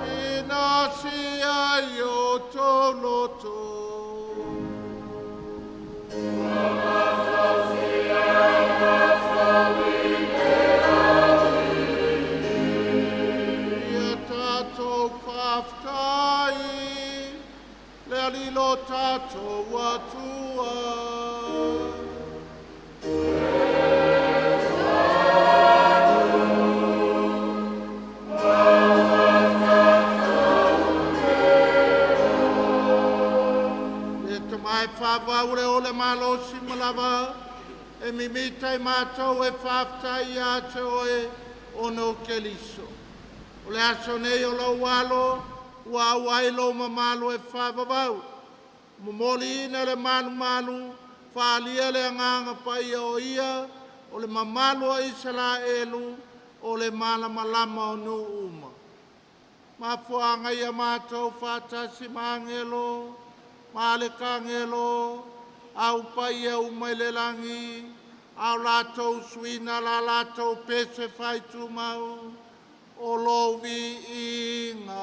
[SPEAKER 1] Ina sia i outou loto. Ia tatou faafetai le Alii lo tatou Atua. Le tamae whāwau le ole malosi malava, e mimita i mātou e faafetai ia te oe ona o Keriso. O le aso nei o lou alo, ua auai lou mamalu e faavavau. Momoliina le malumalu, faaalia le agaga paia o ia, o le mamalu o Isaraelu, o le malamalama o nuu uma. Mafuaaga ia matou faatasi ma agelo, ma le kagelo, au paia uma i le lagi, au latou suina la latou pese faitumau, o lou viiga.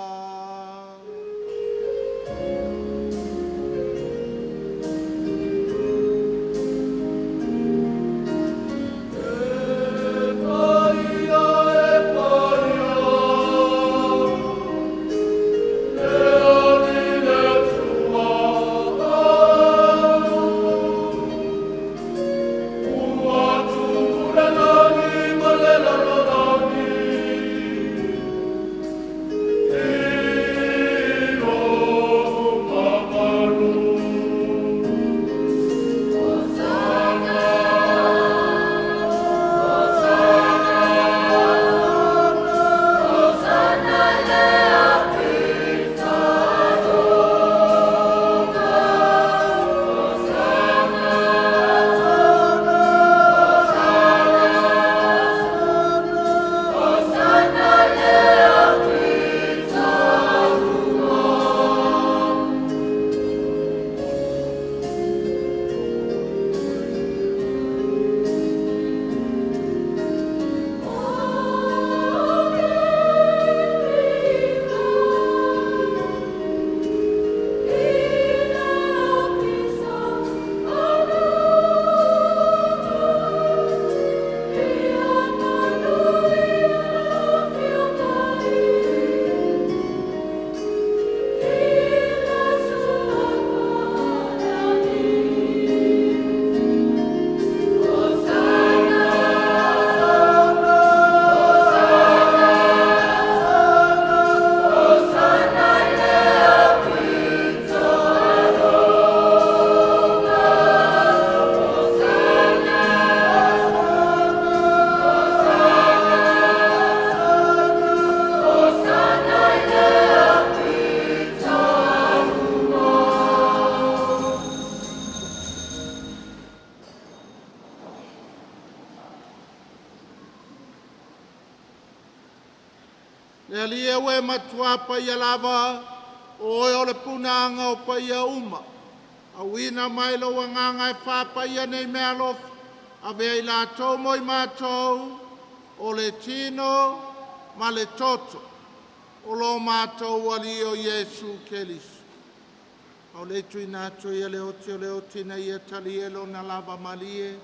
[SPEAKER 1] Le Alii e ue matua paia lava, o oe o le punaanga o paia uma. Auina mai lou agaga e faapaia nei meaalofa, avea i latou mo i matou, o le tino ma le toto, o lo matou Alii o Iesu Keriso. Ma o le tuina atu ia le oti o le oti na ia tali e lona lava malie.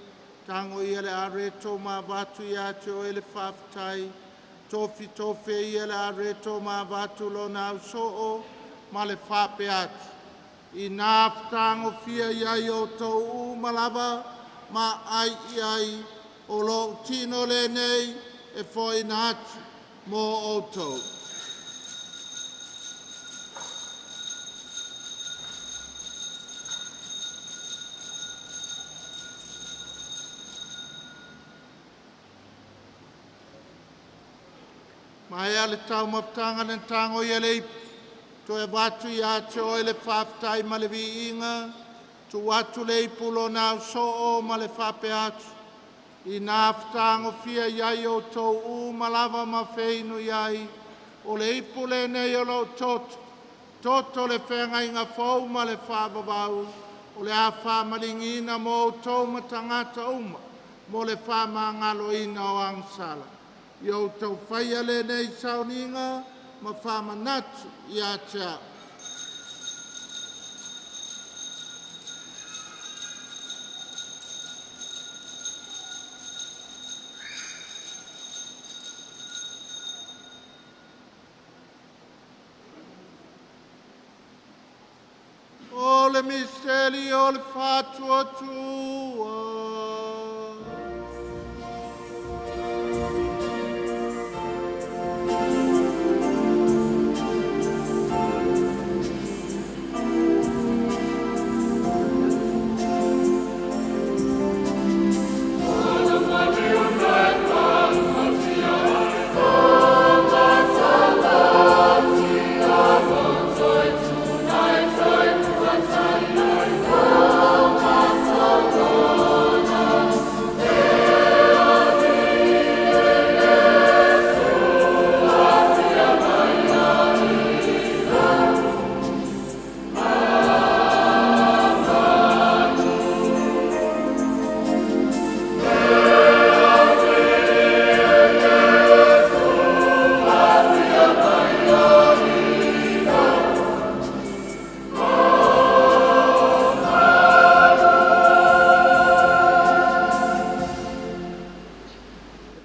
[SPEAKER 1] Tango ia le areto ma avatu ia te oe le faafetai. Tofi tofe ia le areto ma avatu lona ausoo ma le faapea atu. Ina fetagofia i ai outou uma lava ma ai i ai o lou tino lenei e foaina atu mo outou. Maea le taumafataga na tago ia le ipu, toe avatu ia te oe le faafetai ma le viiga, tuu atu le ipu lona ausoo ma le faapea atu. Ina fetagofia i ai outou uma lava ma feinu i ai, o le ipu lenei o lou toto, toto le feagaiga fou ma le faavavau, o le a faamaligiina mo outou ma tagata uma, mo le faamagaloina o agasala. Ia outou faia lenei sauniga ma faamanatu ia te au. O le misteri o le faatuatua.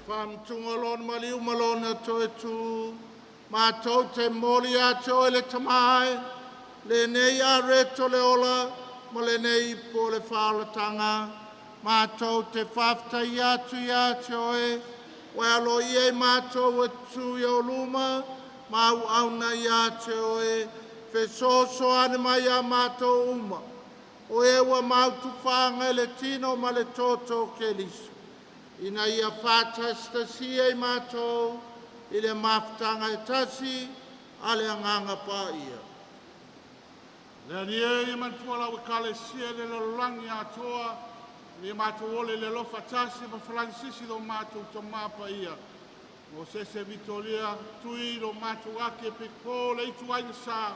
[SPEAKER 1] Faamatuga lona maliu ma lona toe tu, matou te momoli ia te oe le Tama e, lenei areto le ola ma lenei ipu o le faaolataga, matou te faafetaia atu ia te oe, ua e aloaia i matou e tutu i ou luma ma auauna ia te oe, fesoasoani mai ia matou uma, o e ua mautufaga i le tino ma le toto o Keriso, ina ia faatasitasia i matou i le mafutaga e tasi a le Agaga Paia.
[SPEAKER 4] Le Alii e, ia manatua lau Ekalesia i le lalolagi atoa, ina ia matou ola i le alofa tasi ma Faranisisi lo matou Tamā Paia, Mosese Vitoria Tui lo matou Akiepikopo le Ituaiga Sa,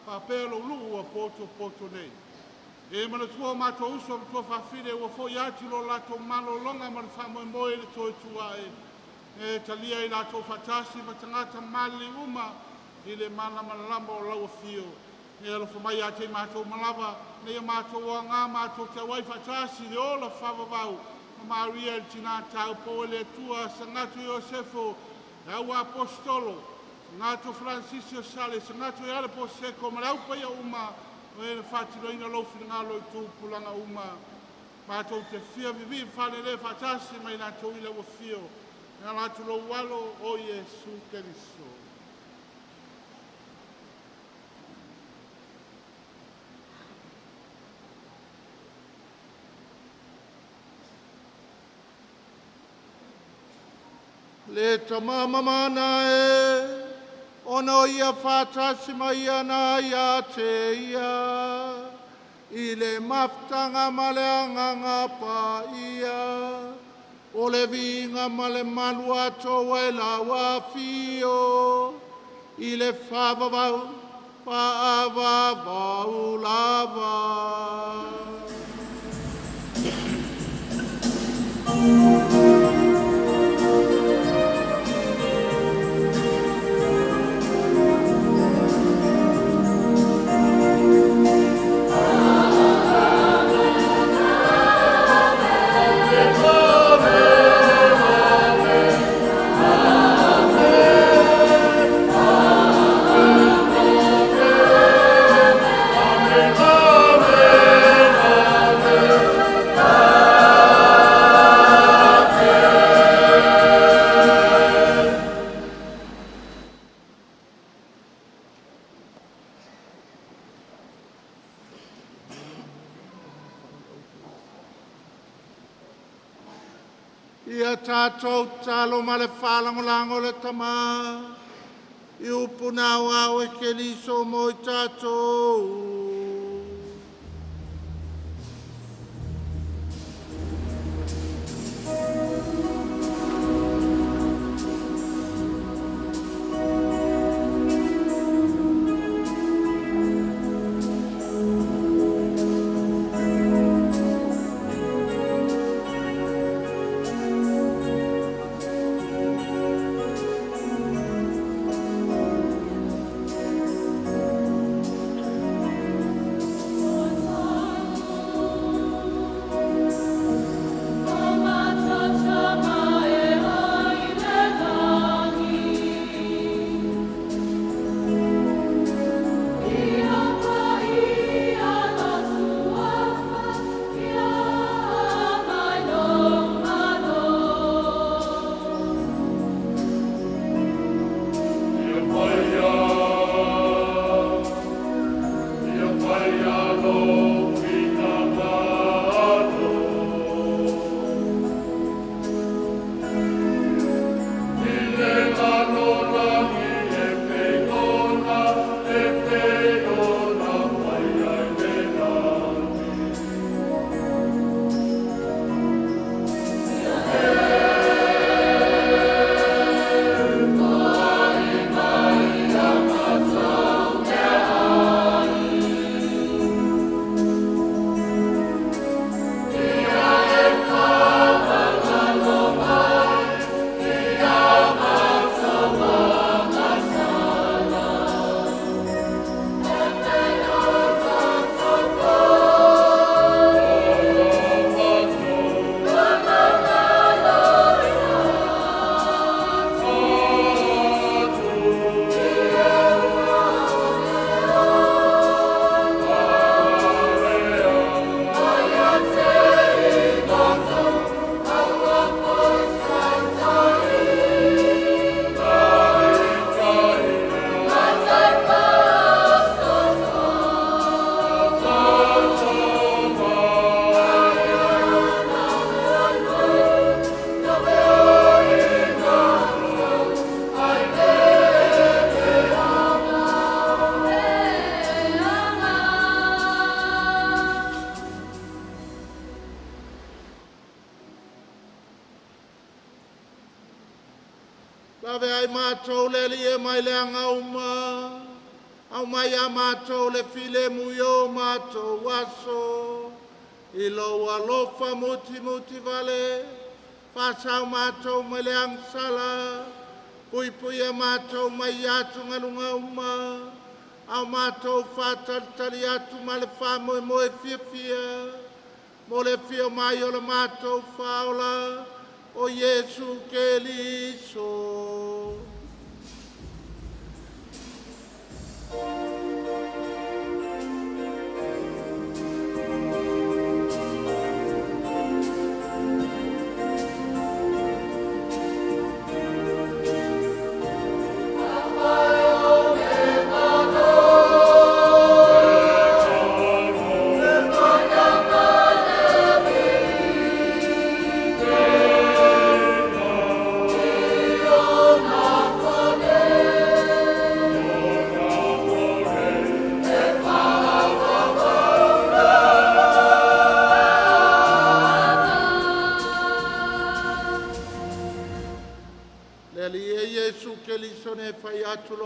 [SPEAKER 4] faapea lou luu ua potopoto nei. E manatua o matou uso ma tuafafine ua foi atu i lo latou malologa ma le faamoemoe i le toe tu ae, e talia i latou faatasi ma tagata maliliu uma i le malamalama o lau afio. E alofa mai ia te i matou uma lava, ina ia matou aoga matou te auai faatasi i le ola faavavau ma Maria le Tina Taupou e le Atua, Sagatu Iosefo, le au Aposetolo, Sagatu Faranisisi o Sale, Sagatu e ale Poseko ma le au paia uma o e na faatinoina lou finagalo i tupulaga uma. Matou te fia vivii ma faalelē faatasi ma i latou i lau afio e ala atu i lou Alo o Iesu Keriso.
[SPEAKER 1] Le Tama mamana e, ona o ia faatasi mai ana ia te ia, i le mafutaga ma le Agaga Paia, o le viiga ma le malu atoa i lau afio, i le faavavau, faavavau lava. Ia tātou talo ma le whaalangolango le tama. I upu nau au e Keriso mo i tātou. Lave ai mātou le lie mai le angauma, au mai a mātou le file muio mātou aso, i lo alofa muti muti vale, whasau mātou mai le angsala, pui pui a mātou mai atu ngalunga uma, au mātou whātalitali atu ma le whamoe moe fia fia, mo le fia mai o le mātou whaola, o Iesu Keriso.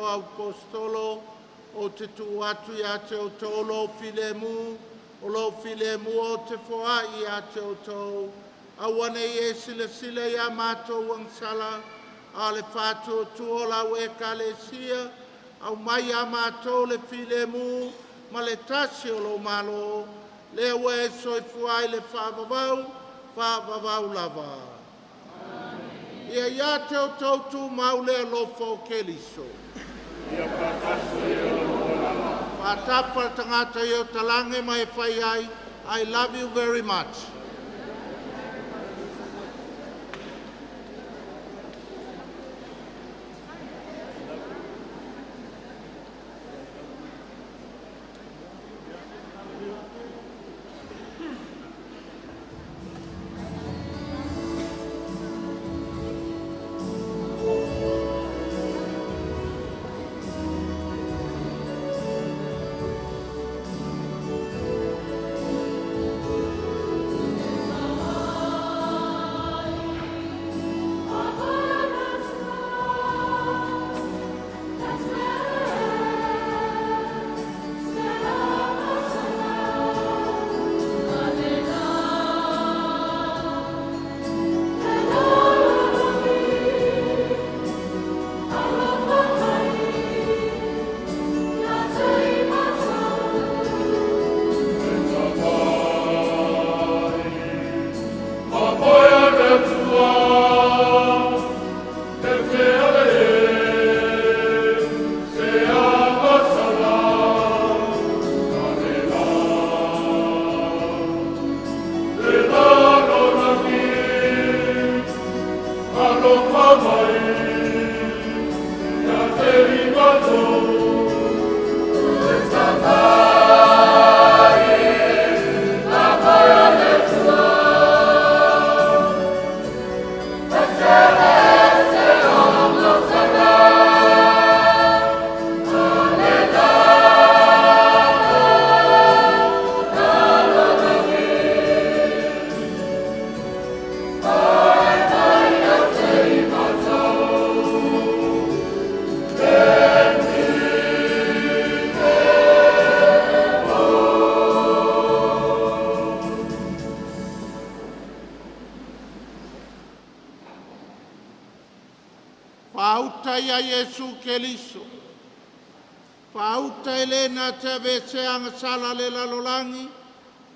[SPEAKER 1] Apostolo o te tu atu ia te o tō lo filemu, o lo filemu o te foa ia te o tō. Awane e sile sile ia mātou angsala, a le whātu o tuola o e kalesia, au mai a mātou le filemu, ma le tasi o lo malo, le ua e soifua i le whaavavau, whaavavau lava. Ia ia te o tō tū maule alofa o Keriso. Whātapa tangata i o talange mai whai ai, I love you very much. ia Iesu Keriso. Faauta e le na te aveesea agasala a le lalolagi,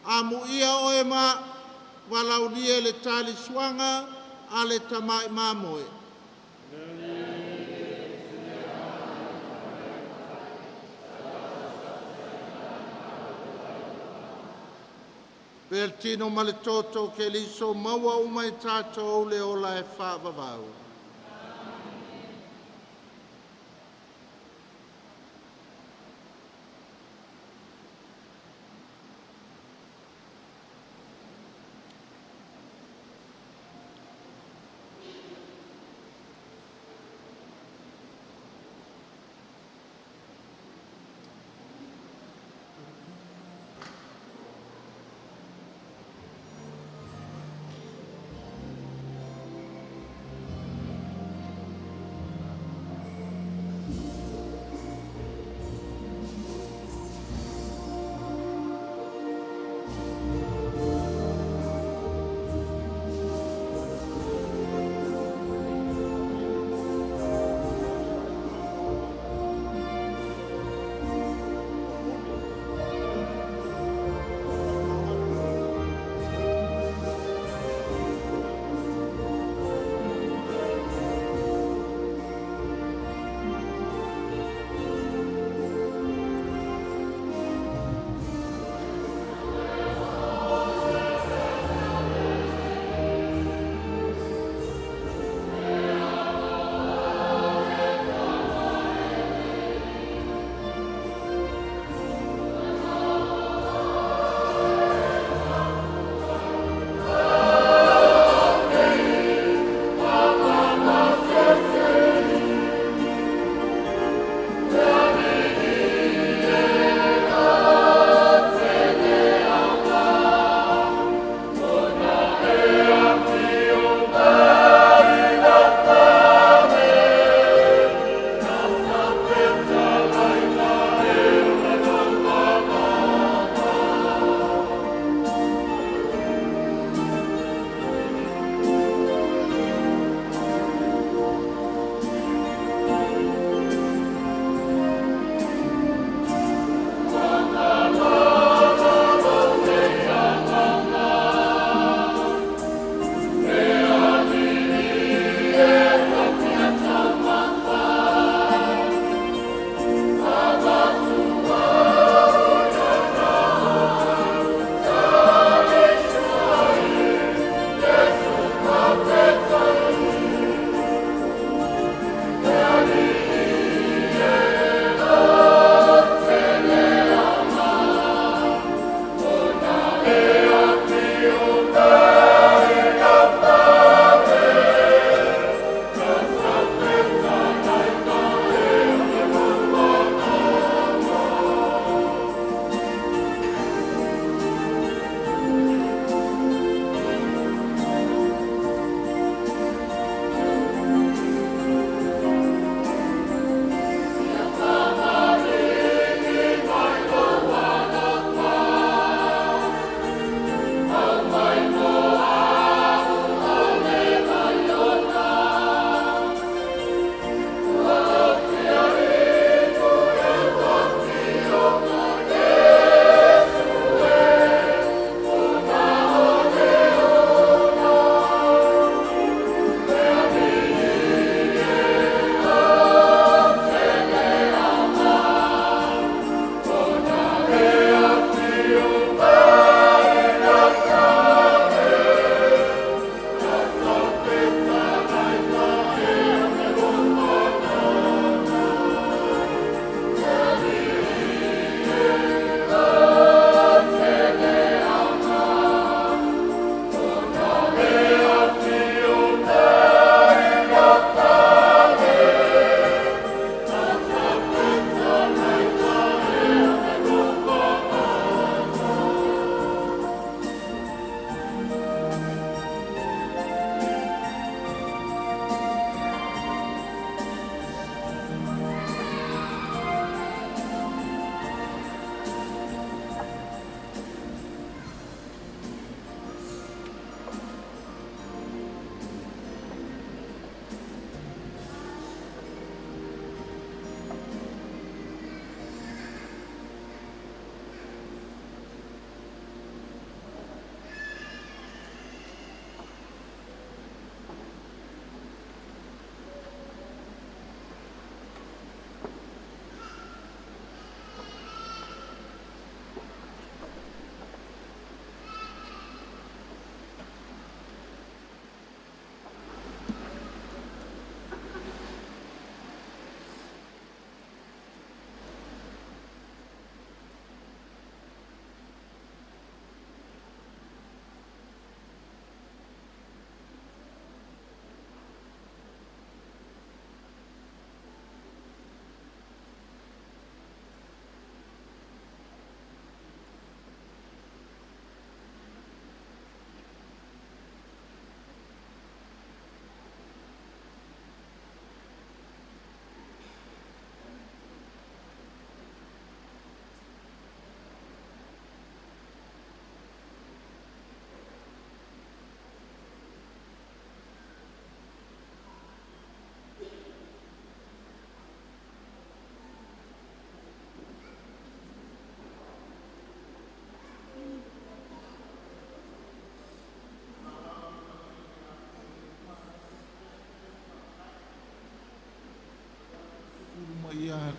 [SPEAKER 1] amuia oe ma valaulia le talisuaga a le Tamai Mamoe. Pea le tino ma le toto o Keriso maua uma i tatou le ola e faavavau.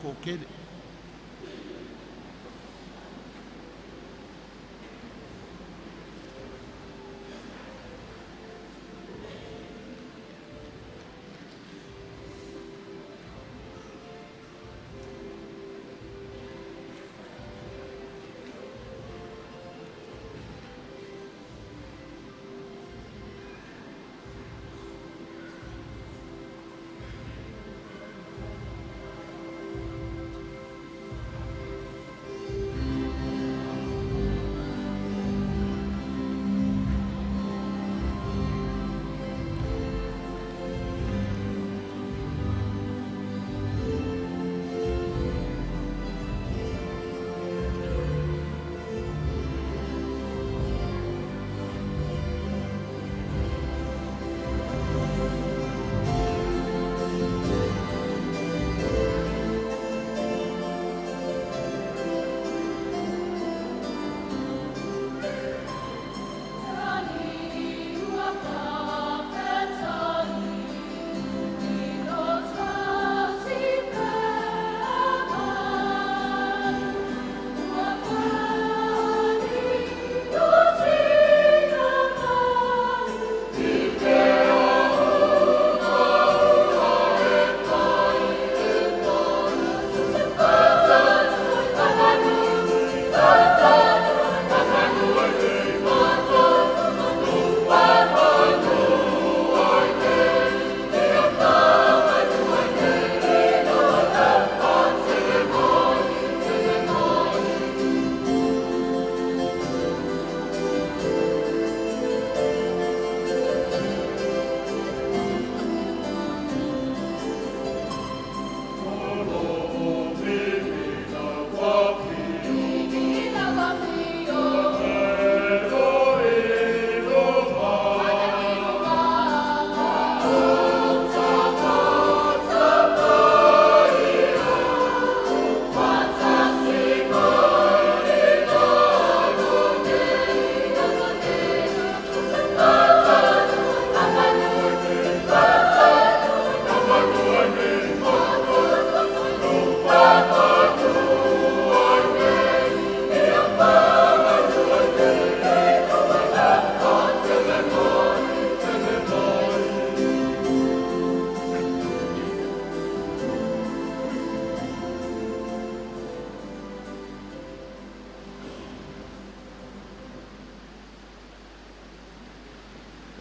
[SPEAKER 1] Kokele.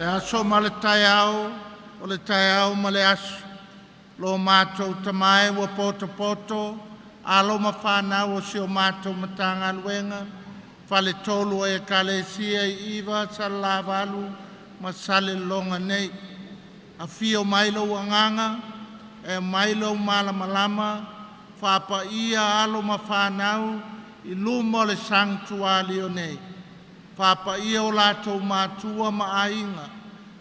[SPEAKER 1] E aso ma le taeao, o le taeao ma le aso. Lo mātou tamae ua poto poto, alo ma whanau o si o mātou matanga luenga, fale tolu e kalesia i iwa sa lavalu ma sale longa nei. A fio mai lo anganga, e mai lo malamalama, whapa ia alo ma whanau, i luma o le sanctuari o nei. Whapa ia o lātou mātua ma ainga,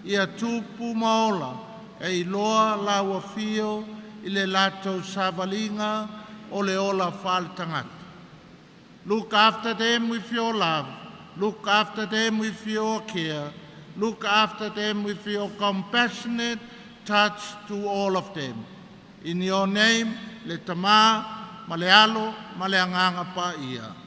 [SPEAKER 1] ia tupu maola, e iloa la ua fio i le lātou savalinga o le ola whaaletangata. Look after them with your love. Look after them with your care. Look after them with your compassionate touch to all of them. In your name, le tama, ma le alo, ma le anganga pa ia.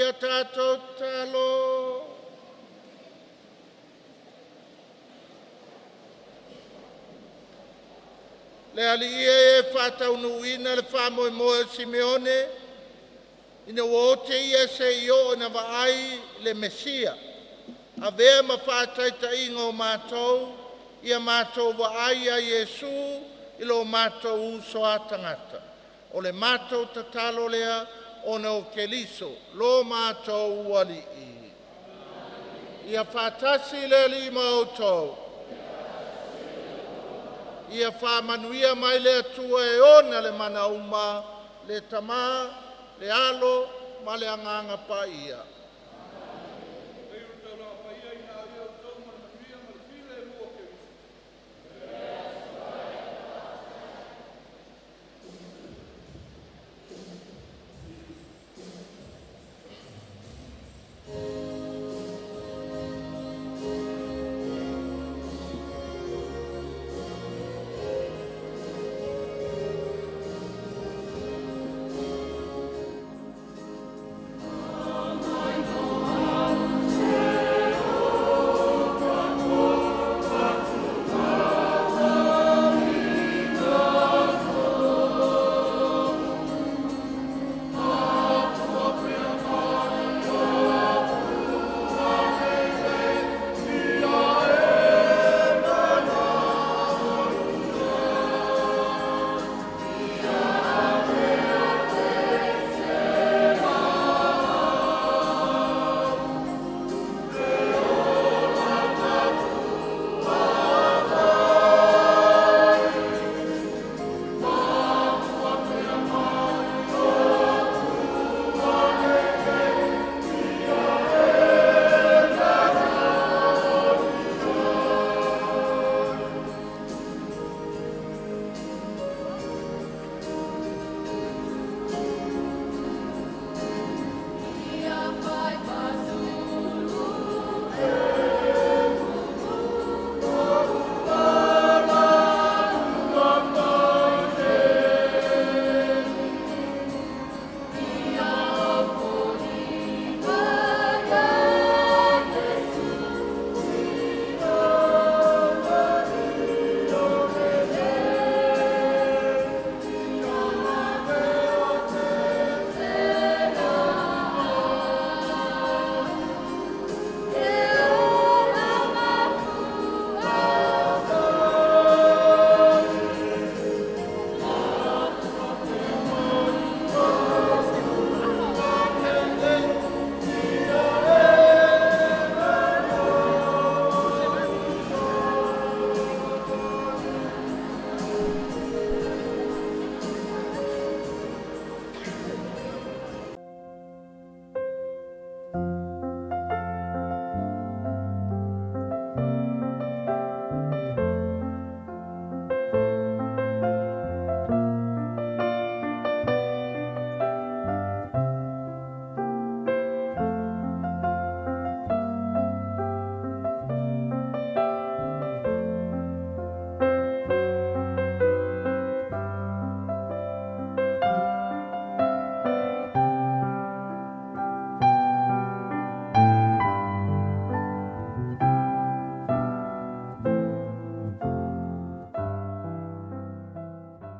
[SPEAKER 1] Ia tatou tatalo. Le Alii e faataunuuina le faamoemoe o Simeone ina ua ote ia se i oo ina vaai le Mesia. Avea ma faataitaiga o matou, ia matou vaai ia Iesu i lo matou uso a tagata. O le matou tatalo lea ona o Keriso, lo matou Alii. Ia faatasi le Alii ma outou. Ia faamanuia mai le Atua e ona le mana uma, le Tama, le Alo ma le Agaga Paia.